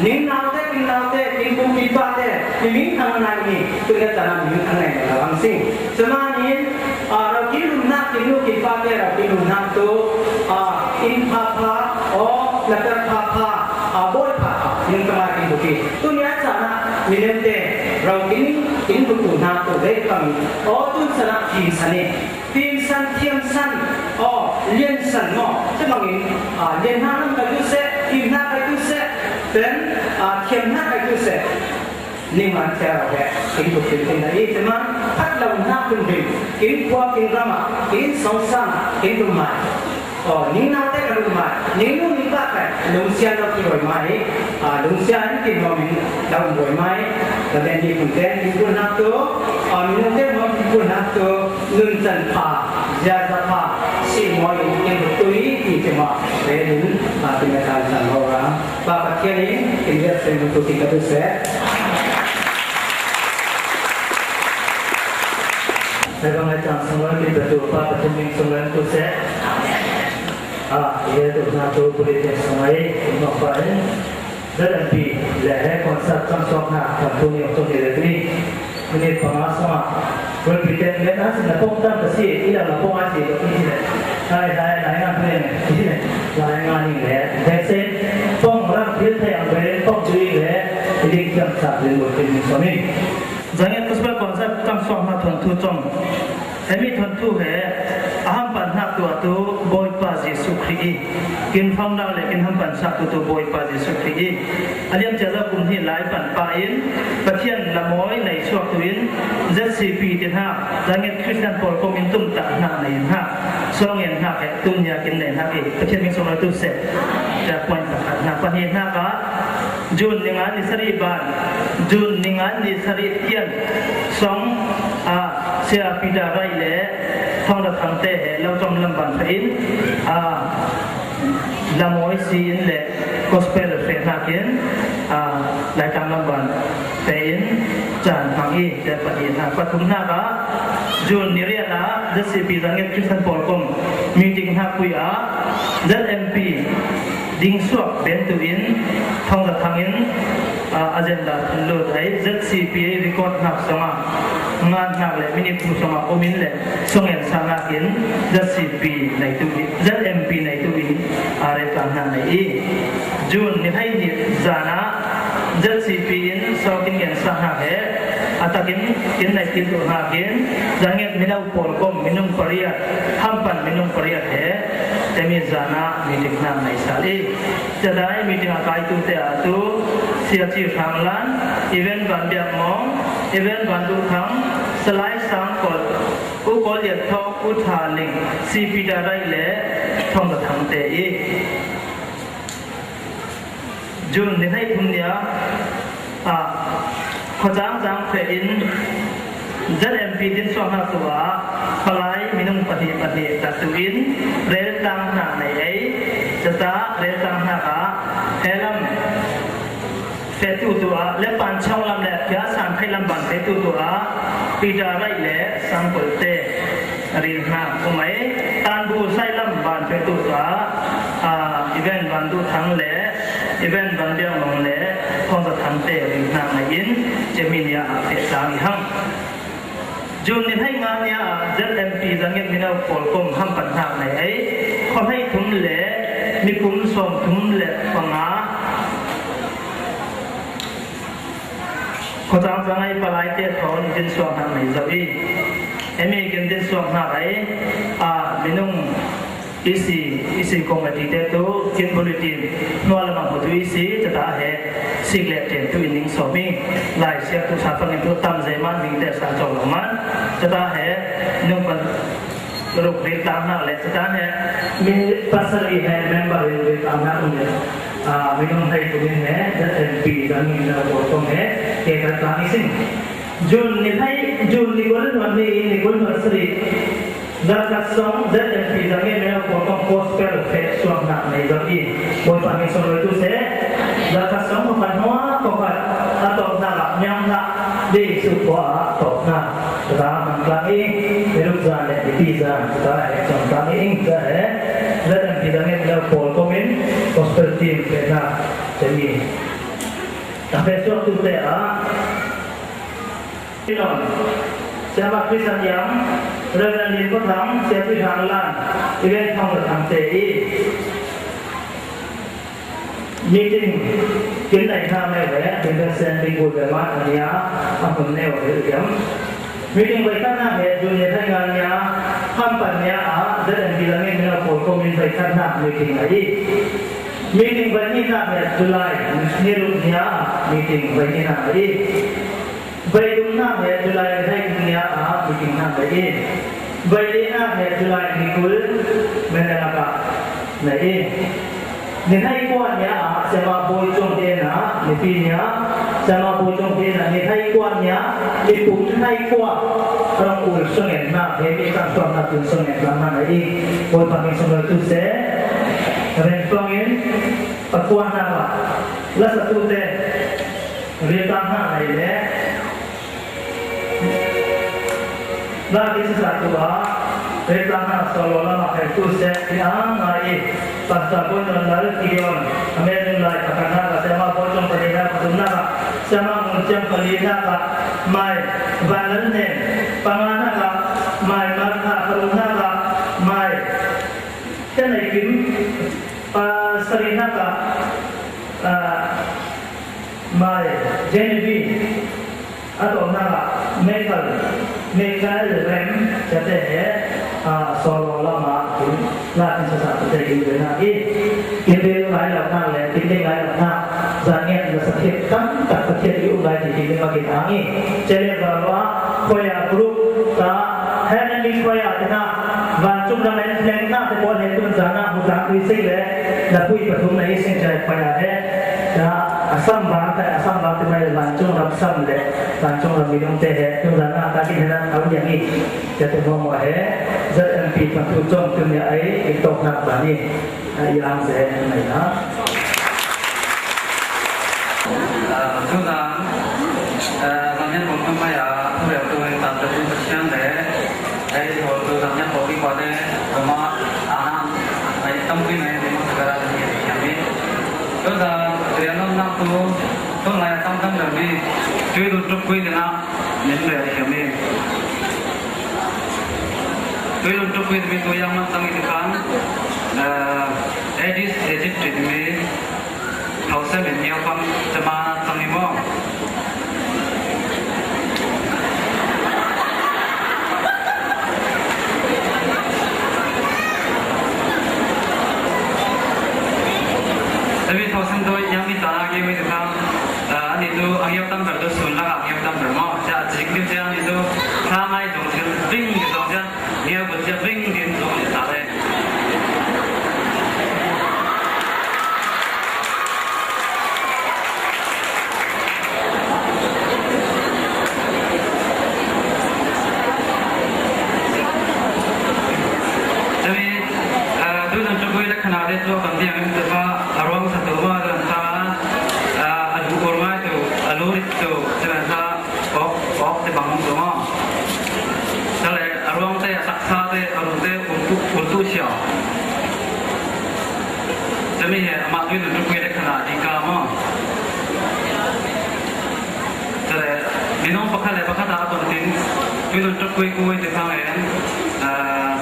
ning nau te, ning nau te, ning kum pi pa te, ning ning thang nai ni, tu ne ta na ning thang nai na lang sing. Semanin, a, rau ki lun na, kin nu kin pa te, rau ki lun na tu, a, in pha pha, o, na ter pha pha, a, boy pha pha, ning ta ma kin bu ki. Tu ne ta na, minute, rau kin, kin bu tu na tu, re pang, o, tu sa na, kin sa ni. Fimsan, thiamsan, aw, liansan maw? Cemangin, a, lian hna lam kai tu seh, fim hna kai tu seh, then, a, thiam hna kai tu seh. Ning man sia lo he, kin bu kin kin na i tema, phat lo na kun bin, kin pua kin rama, kin song sang, kin bu mai. Oh, ning na te ka lu mai, ning lu ning ba kai, lung sia lo ki roi mai, ah, lung sia ni kin ho min, lo roi mai, la den ni kun ten, kin bu na to, ah, min te ho kin bu na to, nun chan pha, zia za pha, si mo kin bu tui, ki tema, re nun, ah, kin na kan san ho ra. Pa Pathian in, in riat sen tu ti ka tu se. Hai bang hai chang sung lan ti ka tu, Pa Pathian min sung lan tu se. Ah, ye tu na tu puli te sung ai, no pa in. Zadan pi, le he kon sa chang sok na, ka tu ni tu ni le tu ni. Minute panga sanga. Represent le na sin na pong tam ka si, i lam na pong a si, ka si le. Lai, lai, lai nga phe, si le. Lai nga ni le. He se, pong ram pil thai ang phe, pong tu i le. I dik kiam sa phe mo phe ni so ni. Zang e kuspa kon sa tam sok na thon tu chong. He mi thon tu he, a ham pan hnak tu a tu, Bawipa Jesuh Khrih i. Kin phong dau le kin ham pan sak tu tu Bawipa Jesuh Khrih i. A liam cia za kum hnih lai pan pa in, Pathian lamawi nei suak tu in, Z C P ti hna, Zanget Christian Pawl Kom in tum tak hna nei hna. Suang ngen hna he, tun nia kin nei hna i, Pathian min sung lai tu seh. Cia point pakhat hna, pahnih hna ka, June ni nga ni sarih ban, June ni nga ni sarih tian, song, ah, Sia Peter Rai le, Thawng Za Thang te he, lo cawm lam ban pha in, ah, lamawi si in le gospel feh hnakin, ah, Laitlang lam ban feh in, caan hmang i, te pahnih hna, pathum hna ka, June ni riat ah, Z C P Zanget Christian Pawl Kom meeting hna pui ah, Z M P ding suak ben tu in, Thawng Za Thang in, ah, agenda tun lut ai, Z C P record hnak song ah, ngan hnak le minute tu song ah, um in le, song en sa hnakin, Z C P nei tu in, Z M P nei tu in, ah, record hna nei i. June ni hleihnih zan ah, Z C P in, song kin ngen sa hna he, a takin, kin nei kin tu hnakin, Zanget Mino Pawl Kom, minung pariat, hampan minung pariat he, temi zan ah, meeting hna nei sal i. Cia dai meeting a kai tu te ah tu, Sia Ci Hrang Lan, Event Van Biak Mawng, Event Van Duh Thang, Salai Sang Kol, U Kol Liat Thawk, U Tha Ling, C P Da Rai le Thawng Za Thang te i. June ni hleihthum ni ah, ah, khuacang cang feh in, Z M P din suahnak tu ah, palai minung pahnih pahnih dah tu in, reltlang hna nei ei, cata reltlang hna ah, he lam feh tu tu ah, le Pan Chong lam le Phia San Khai lam ban feh tu tu ah, Peter Rai le Sang Kol te ril hna um ei, Tanbu Sai lam ban feh tu tu ah, ah, Event Van Duh Thang le Event Van Biang Long le Thawng Za Thang te ril hna ngai in, cemi nia ah feh tlang i hang. June ni hleinga nia ah Z M P Zanget Mino Pawl Kom hampan hnak nei ei. Khuahlei thum le mikum sawm thum le panga, khuacang cang ei palai te thawn din suak hnak nei zoh i. Emi kin din suak hnak ei, ah, minung I C, I C committee te tu, kin bulletin, hnuai lam ah tu I C, cata he, sik le ṭen tu in ning sawm i, lai siak tu sa fangin tu tam zeiman ming te sa cawk lo man, cata he, nung pan ruk ril tang hna le, cata he, mi pasal i he, member in ril tang hna um le, ah, minung hei tu in he, Z M P, Zanget Mino Pawl Kom he, ke kan tang i sin. June ni hlei, June ni kul hnuan ni, ni kul hnuan sarih. Zarhkhat sawng Z M P Zanget Mino Pawl Kom gospel feh suak hnak nei zoh i, Bawipa min sung lai tu seh. Zarhkhat sawng pakhat hnuah pakhat a tawp hna ah miang hna dei suk khua ah tawp hna. Tata hmang tlang i, Heruk zan le Nipi zan, tata he sawng tlang i, ing tata he Z M P Zanget Mino Pawl Kom in gospel team feh hna, temi. A feh suak tu te ah, Pinon, Siapa Krisan Yang, Reverend Lin Ko Thang, Siapa Thang Lan, Event Thang Thang te i. Meeting kin nei hna neu he, kin kan sen ding bu ve ma ania, a hun neu he iam. Meeting voi khat hna he, June ni hleinga nia, hampan nia a, Z M P Zanget Mino Pawl Kom in voi khat hna meeting a i. Meeting vei nihna hi July ni ruk ni-a meeting vei nihna hi. Vei thumna hi July ni thum ni-a meeting na hi. Vei lina hi July ni kul Manila ka na hi. Ni thum ni kua ni-a Siamah Bawi Cung Day na, nipi ni-a Siamah Bawi Cung Day na, ni thum ni kua ni-a, ni kum ni thum ni kua, rang ul sung en na, he mi kan suam na tun sung en na na hi. Bawi pangin sung tu se. Ren pangin, pakuan na ba. Lasa tu te. Ren pang na na hi le. Lak i sasa tu a, ren pang na solo lama kai tu se, ti a ngai. Pastor Boy non lal ti on, amen lai pakana ka Siamah Bawi Cung Day na pathumna ka, Siamah Ngun Siam palina ka, mai, Vanlal Nen, pangana ka, mai, Martha, parukna ka, mai, Tenai Kim, pa, sarina ka, ah, mai, Genevieve, a tawpna ka, Michael, Michael Rem, tate he, ah, solo lama, kin, la kin sasa tate kin vena i, kin vena lai la na le, kin vena lai la na, zanian la sa thiat tam tak sa thiat i um lai ti kin ma kin ang i. Chele ba lo a, Choir group ta, Heavenly Choir te na, van chung na men leng na te pawh he tun zana mu ta tui sik le, na pui pathum na i sing chai choir he. Ta, Assam vang ta, Assam vang te mai van chung ram sam le, van chung ram minung te he, tun zana ta kin he na, ta u yang i. Te te mo mo he, Z M P patu chom tun ya ai, i tok na ba ni. A, i ang se, nei na. A, tuzan, a, zamian bom tum mai a, tu ya tu ta ta tu ta sian de. Ei, ho tu zamian bom ki kwa de, ma, a, ai tam ki nei de mo ta ga ra de ya mi. Tuzan, tu ya non na tu, tu lai tam tam de mi. Tu tu tu kui de na. Min le a hiam e. Tui lun tuk wit mi tu yang man tang i tu kang. Eh, Aedes aegypti mi. Thau se min miau kang tema tang i mo. Tapi thau sen tu yang mi ta ngi mi tu kang. Eh, ani tu ang yau tam ber tu sun la ang yau tam ber mo. Ja jing tu ja ani tu. Tha ngai dong sil ding dong ja. Nia bun sia bring din zong ni ta le. Jadi, eh, tu zong tu kui le khana le tu kan diang in tu fa arwang sa tu ma zong ta, eh, adu kurma tu, alurit tu, zong ta. Pawk, pawk te bang om zong aw. Tale, a ruang te, a taksa te, a ru te, ultu, ultu sia. Temi he, amah tui nun tukui le khana di ka maw. Tale, minung pakhat le pakhat a kon tin, tui nun tukui kui te khang en, ah,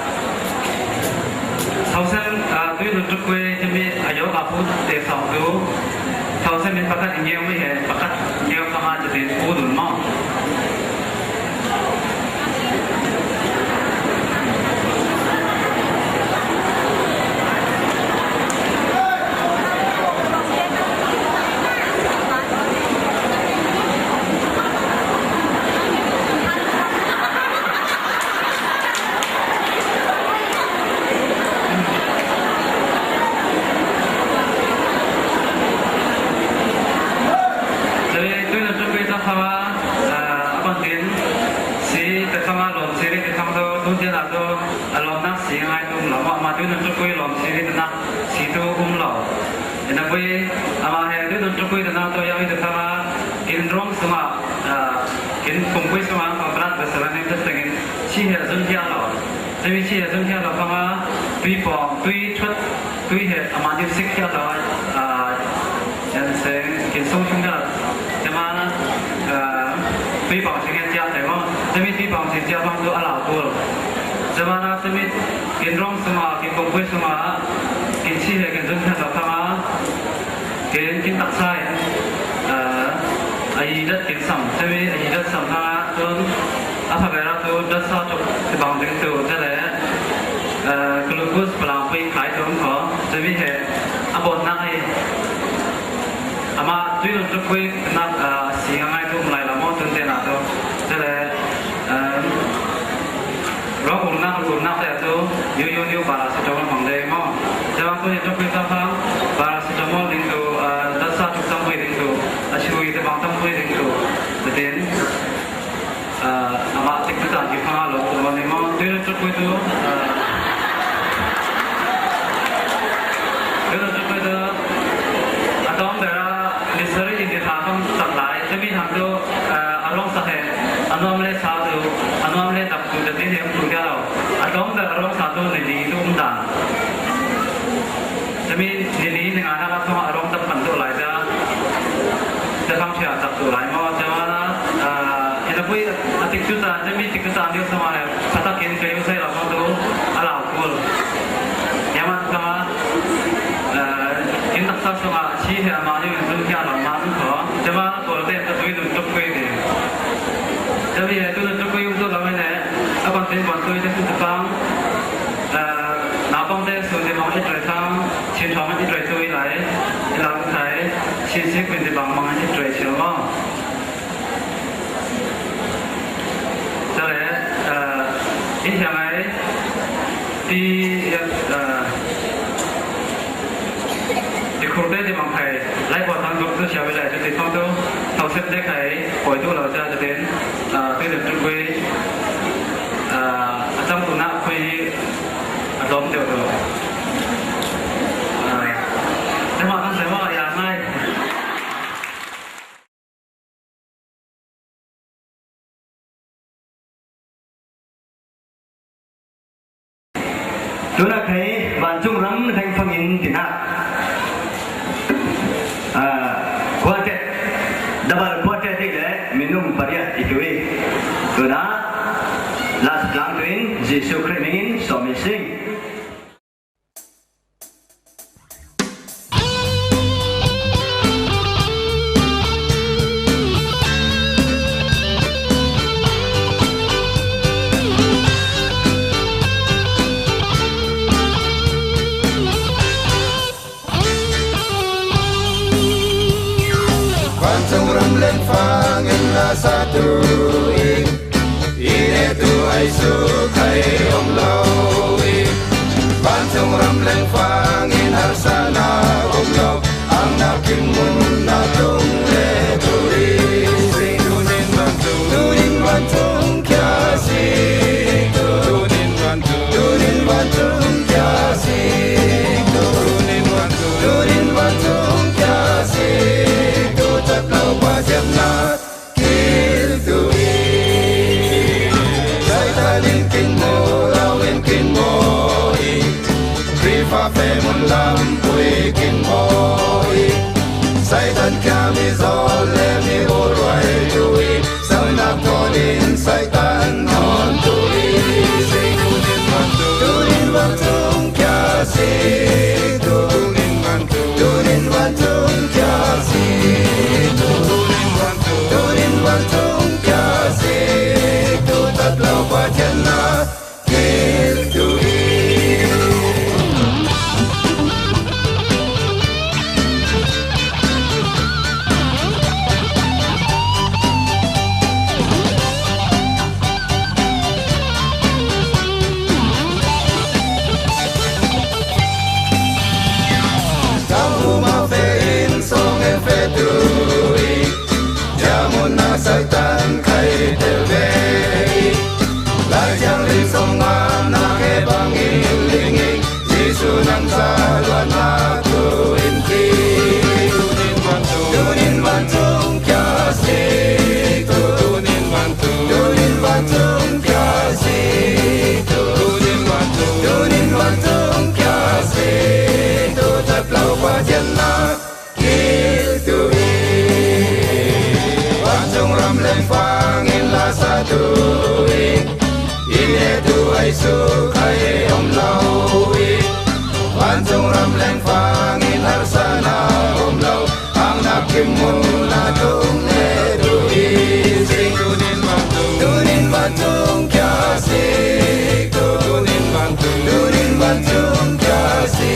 Thau sen, ah, tui nun tukui temi a yawk a pu te sawng tu. Thau sen min pakhat i ngiau mi he, pakhat ngiau kama te te pu dun maw. Tui, tui nun tukui ta khama, ah, a kon tin, si te khama lon si ri te khama tu, tun tian a tu, a lon nak si ngai tum lo, ma, ma tui nun tukui lon si ri te nak si tu um lo. Ina pui, ama he tui nun tukui te nak tu yang i te khama, kin rong suma, ah, kin kum kui suma, kong prat be sara nem te tengin, si he zun kia lo. Tui si he zun kia lo khama, tui pong, tui chut, tui he, ama ni sik kia lo, ah, yan seng, kin sung sung kia lo. Jama na, ah, tui pong sing kia te mo. Tui tui pong sing kia pang tu a lo tu. Jama na tui kin rong suma, kin kong kui suma, kin si he, kin zun kia lo khama. Kin, kin taksa in, eh, a i dat kin sam, temi a i dat sam hang a tun, a pha bera tu dat sa tuk ti bang ding tu te le, eh, glucose palang pui khai tu ko, temi he, a bon na a i Tui nun tuk kui nak, ah, si nga ngai tu mulai lamo tun te na tu. Tele, em, rong urnak, urnak te tu, yu, yu, yu, paracetamol mang de mo. Jawang tu ni tuk kui ta phang, paracetamol ding tu, ah, dasa tuk tam kui ding tu, ah, sui te bang tam kui ding tu. Betin. Ah, amah tik tu tan ki phang a lo tu ni mo, tu tu kui tu, ah, tu tu kui tu, a tom bera ni sari in di kha kam tak lai, te mi hang tu, ah, a rong sa he, a nuam le sa tu, a nuam le dap tu, te ti hem tu dia lo, a tom bera a rong sa tu ni di tu um dan. Tami nini ninga na ka thong a rong tam pan tu lai ta. Te kham thia tak tu lai mo, te ma na, ah, ina pui a tik tu ta, tami tik tu ta ni sama he, pata kin ke yu sai la mo tu, a lau kul. Ya ma ta ma, ah, in tak sa sama chi he ma yu in tu kia la ma tu ko. Te ma ko te ta tu tu tuk kui ni. Tami he tu tu tuk kui tu la me ne, a kon tin kon tu te tu tang. Naupangte sun dibang i trei thang, Chin thawng i trei tu i lai, i lam thai, Chin sik min dibang mang i trei thil maw. Tale, eh, i hiang ai, ti, eh, ti khurte dibang thai, lai bawt thang group tu siaw i lai, tu ti thawng tu, thau sep te khai, poi tu lo cia, tu tin, eh, tu lim tu kui, eh, a tam tu na kui, A dawm deuh deuh. Ah, nangmah kan sehmah a ya ngai. Tuna kei vancung ram leng fangin tina. Ah, quartet, double quartet i le minung pariat i tui. Tuna last lang tuin Jesu Khrih mingin sawm i sing. Vancung ram leng fangin la sa tu i, i ne tu ai su khai om lo i. Vancung ram leng fangin harsatna om lo, ang na kim mun na tung le tu i. Sing tunin vancung, tunin vancung kia si tu, tunin vancung, tunin vancung kia si tu, tunin vancung, tunin vancung kia si tu, tat lo pa siam na. Kil tu i. Satan in kin mo, lau in kin mo i. Krifa fe mun lam pui kin mo i. Satan kia mi zol le mi o ruai tu i. Sau na ko din Satan non tu i. Sing tu din man tu. Tu din man tu kia si tu. Tu din man tu. Tu din man tu kia si tu. Tu din man tu. Tunin vancung kia si tu, tat lo Pathian na kil tu i. Tau ma fe in song e fe tu i. Jamun na Satan khai tel ve i. Lai Thiangling song ngam na ke bang in ling i. Jesu nang sa luan na tu in ki. Tunin vancung, tunin vancung kia si tu. Tunin vancung, tunin vancung kia si tu. Tunin vancung, tunin vancung kia si tu. Tat lo Pathian na kil tu i. Vancung ram leng fangin la sa tu i. I ne tu ai su khai om lo i. Vancung ram leng fangin harsatna om lo. Ang na kim mun na tung ne tu i. Sing tunin vancung, tunin vancung kia si tu. Tunin vancung, tunin vancung kia si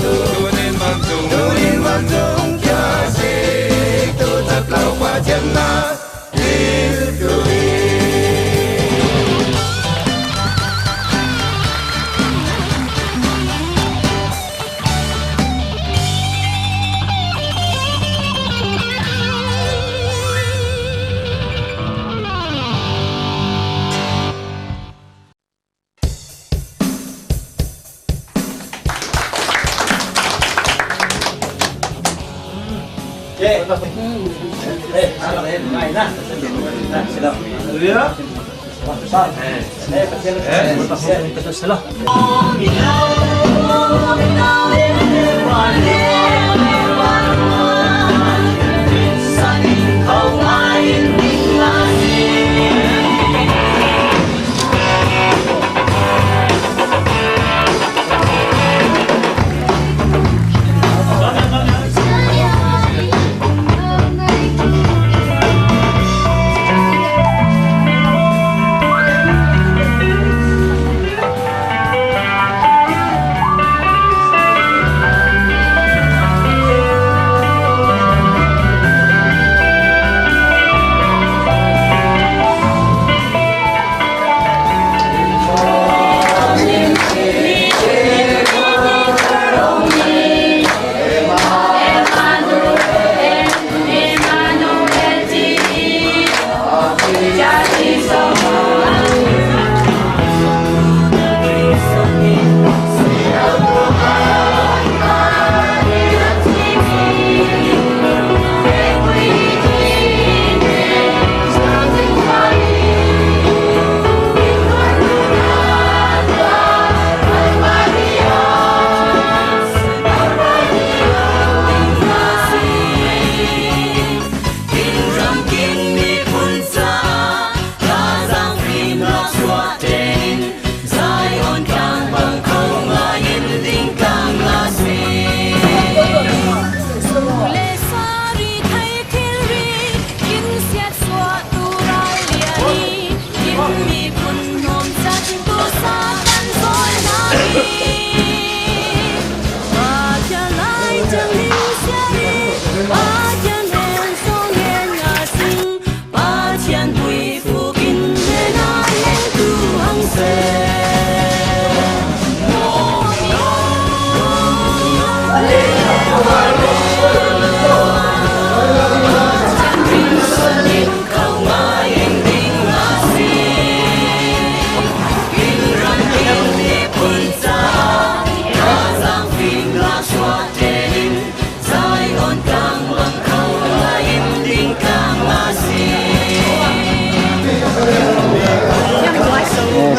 tu. Tunin vancung, tunin vancung kia si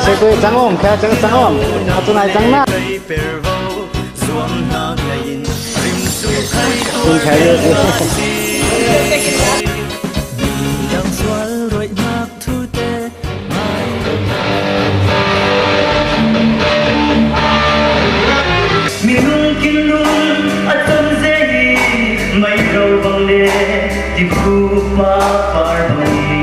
Sekui chang om, kha chang chang om, a tunai chang na. Tung khai le. Minung kin lung a tam ze hi, mai lo bang le, ti khu pa par bang hi.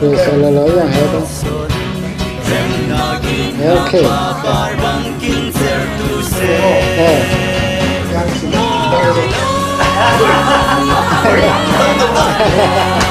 Special lo yang hai to. Okay. Eh.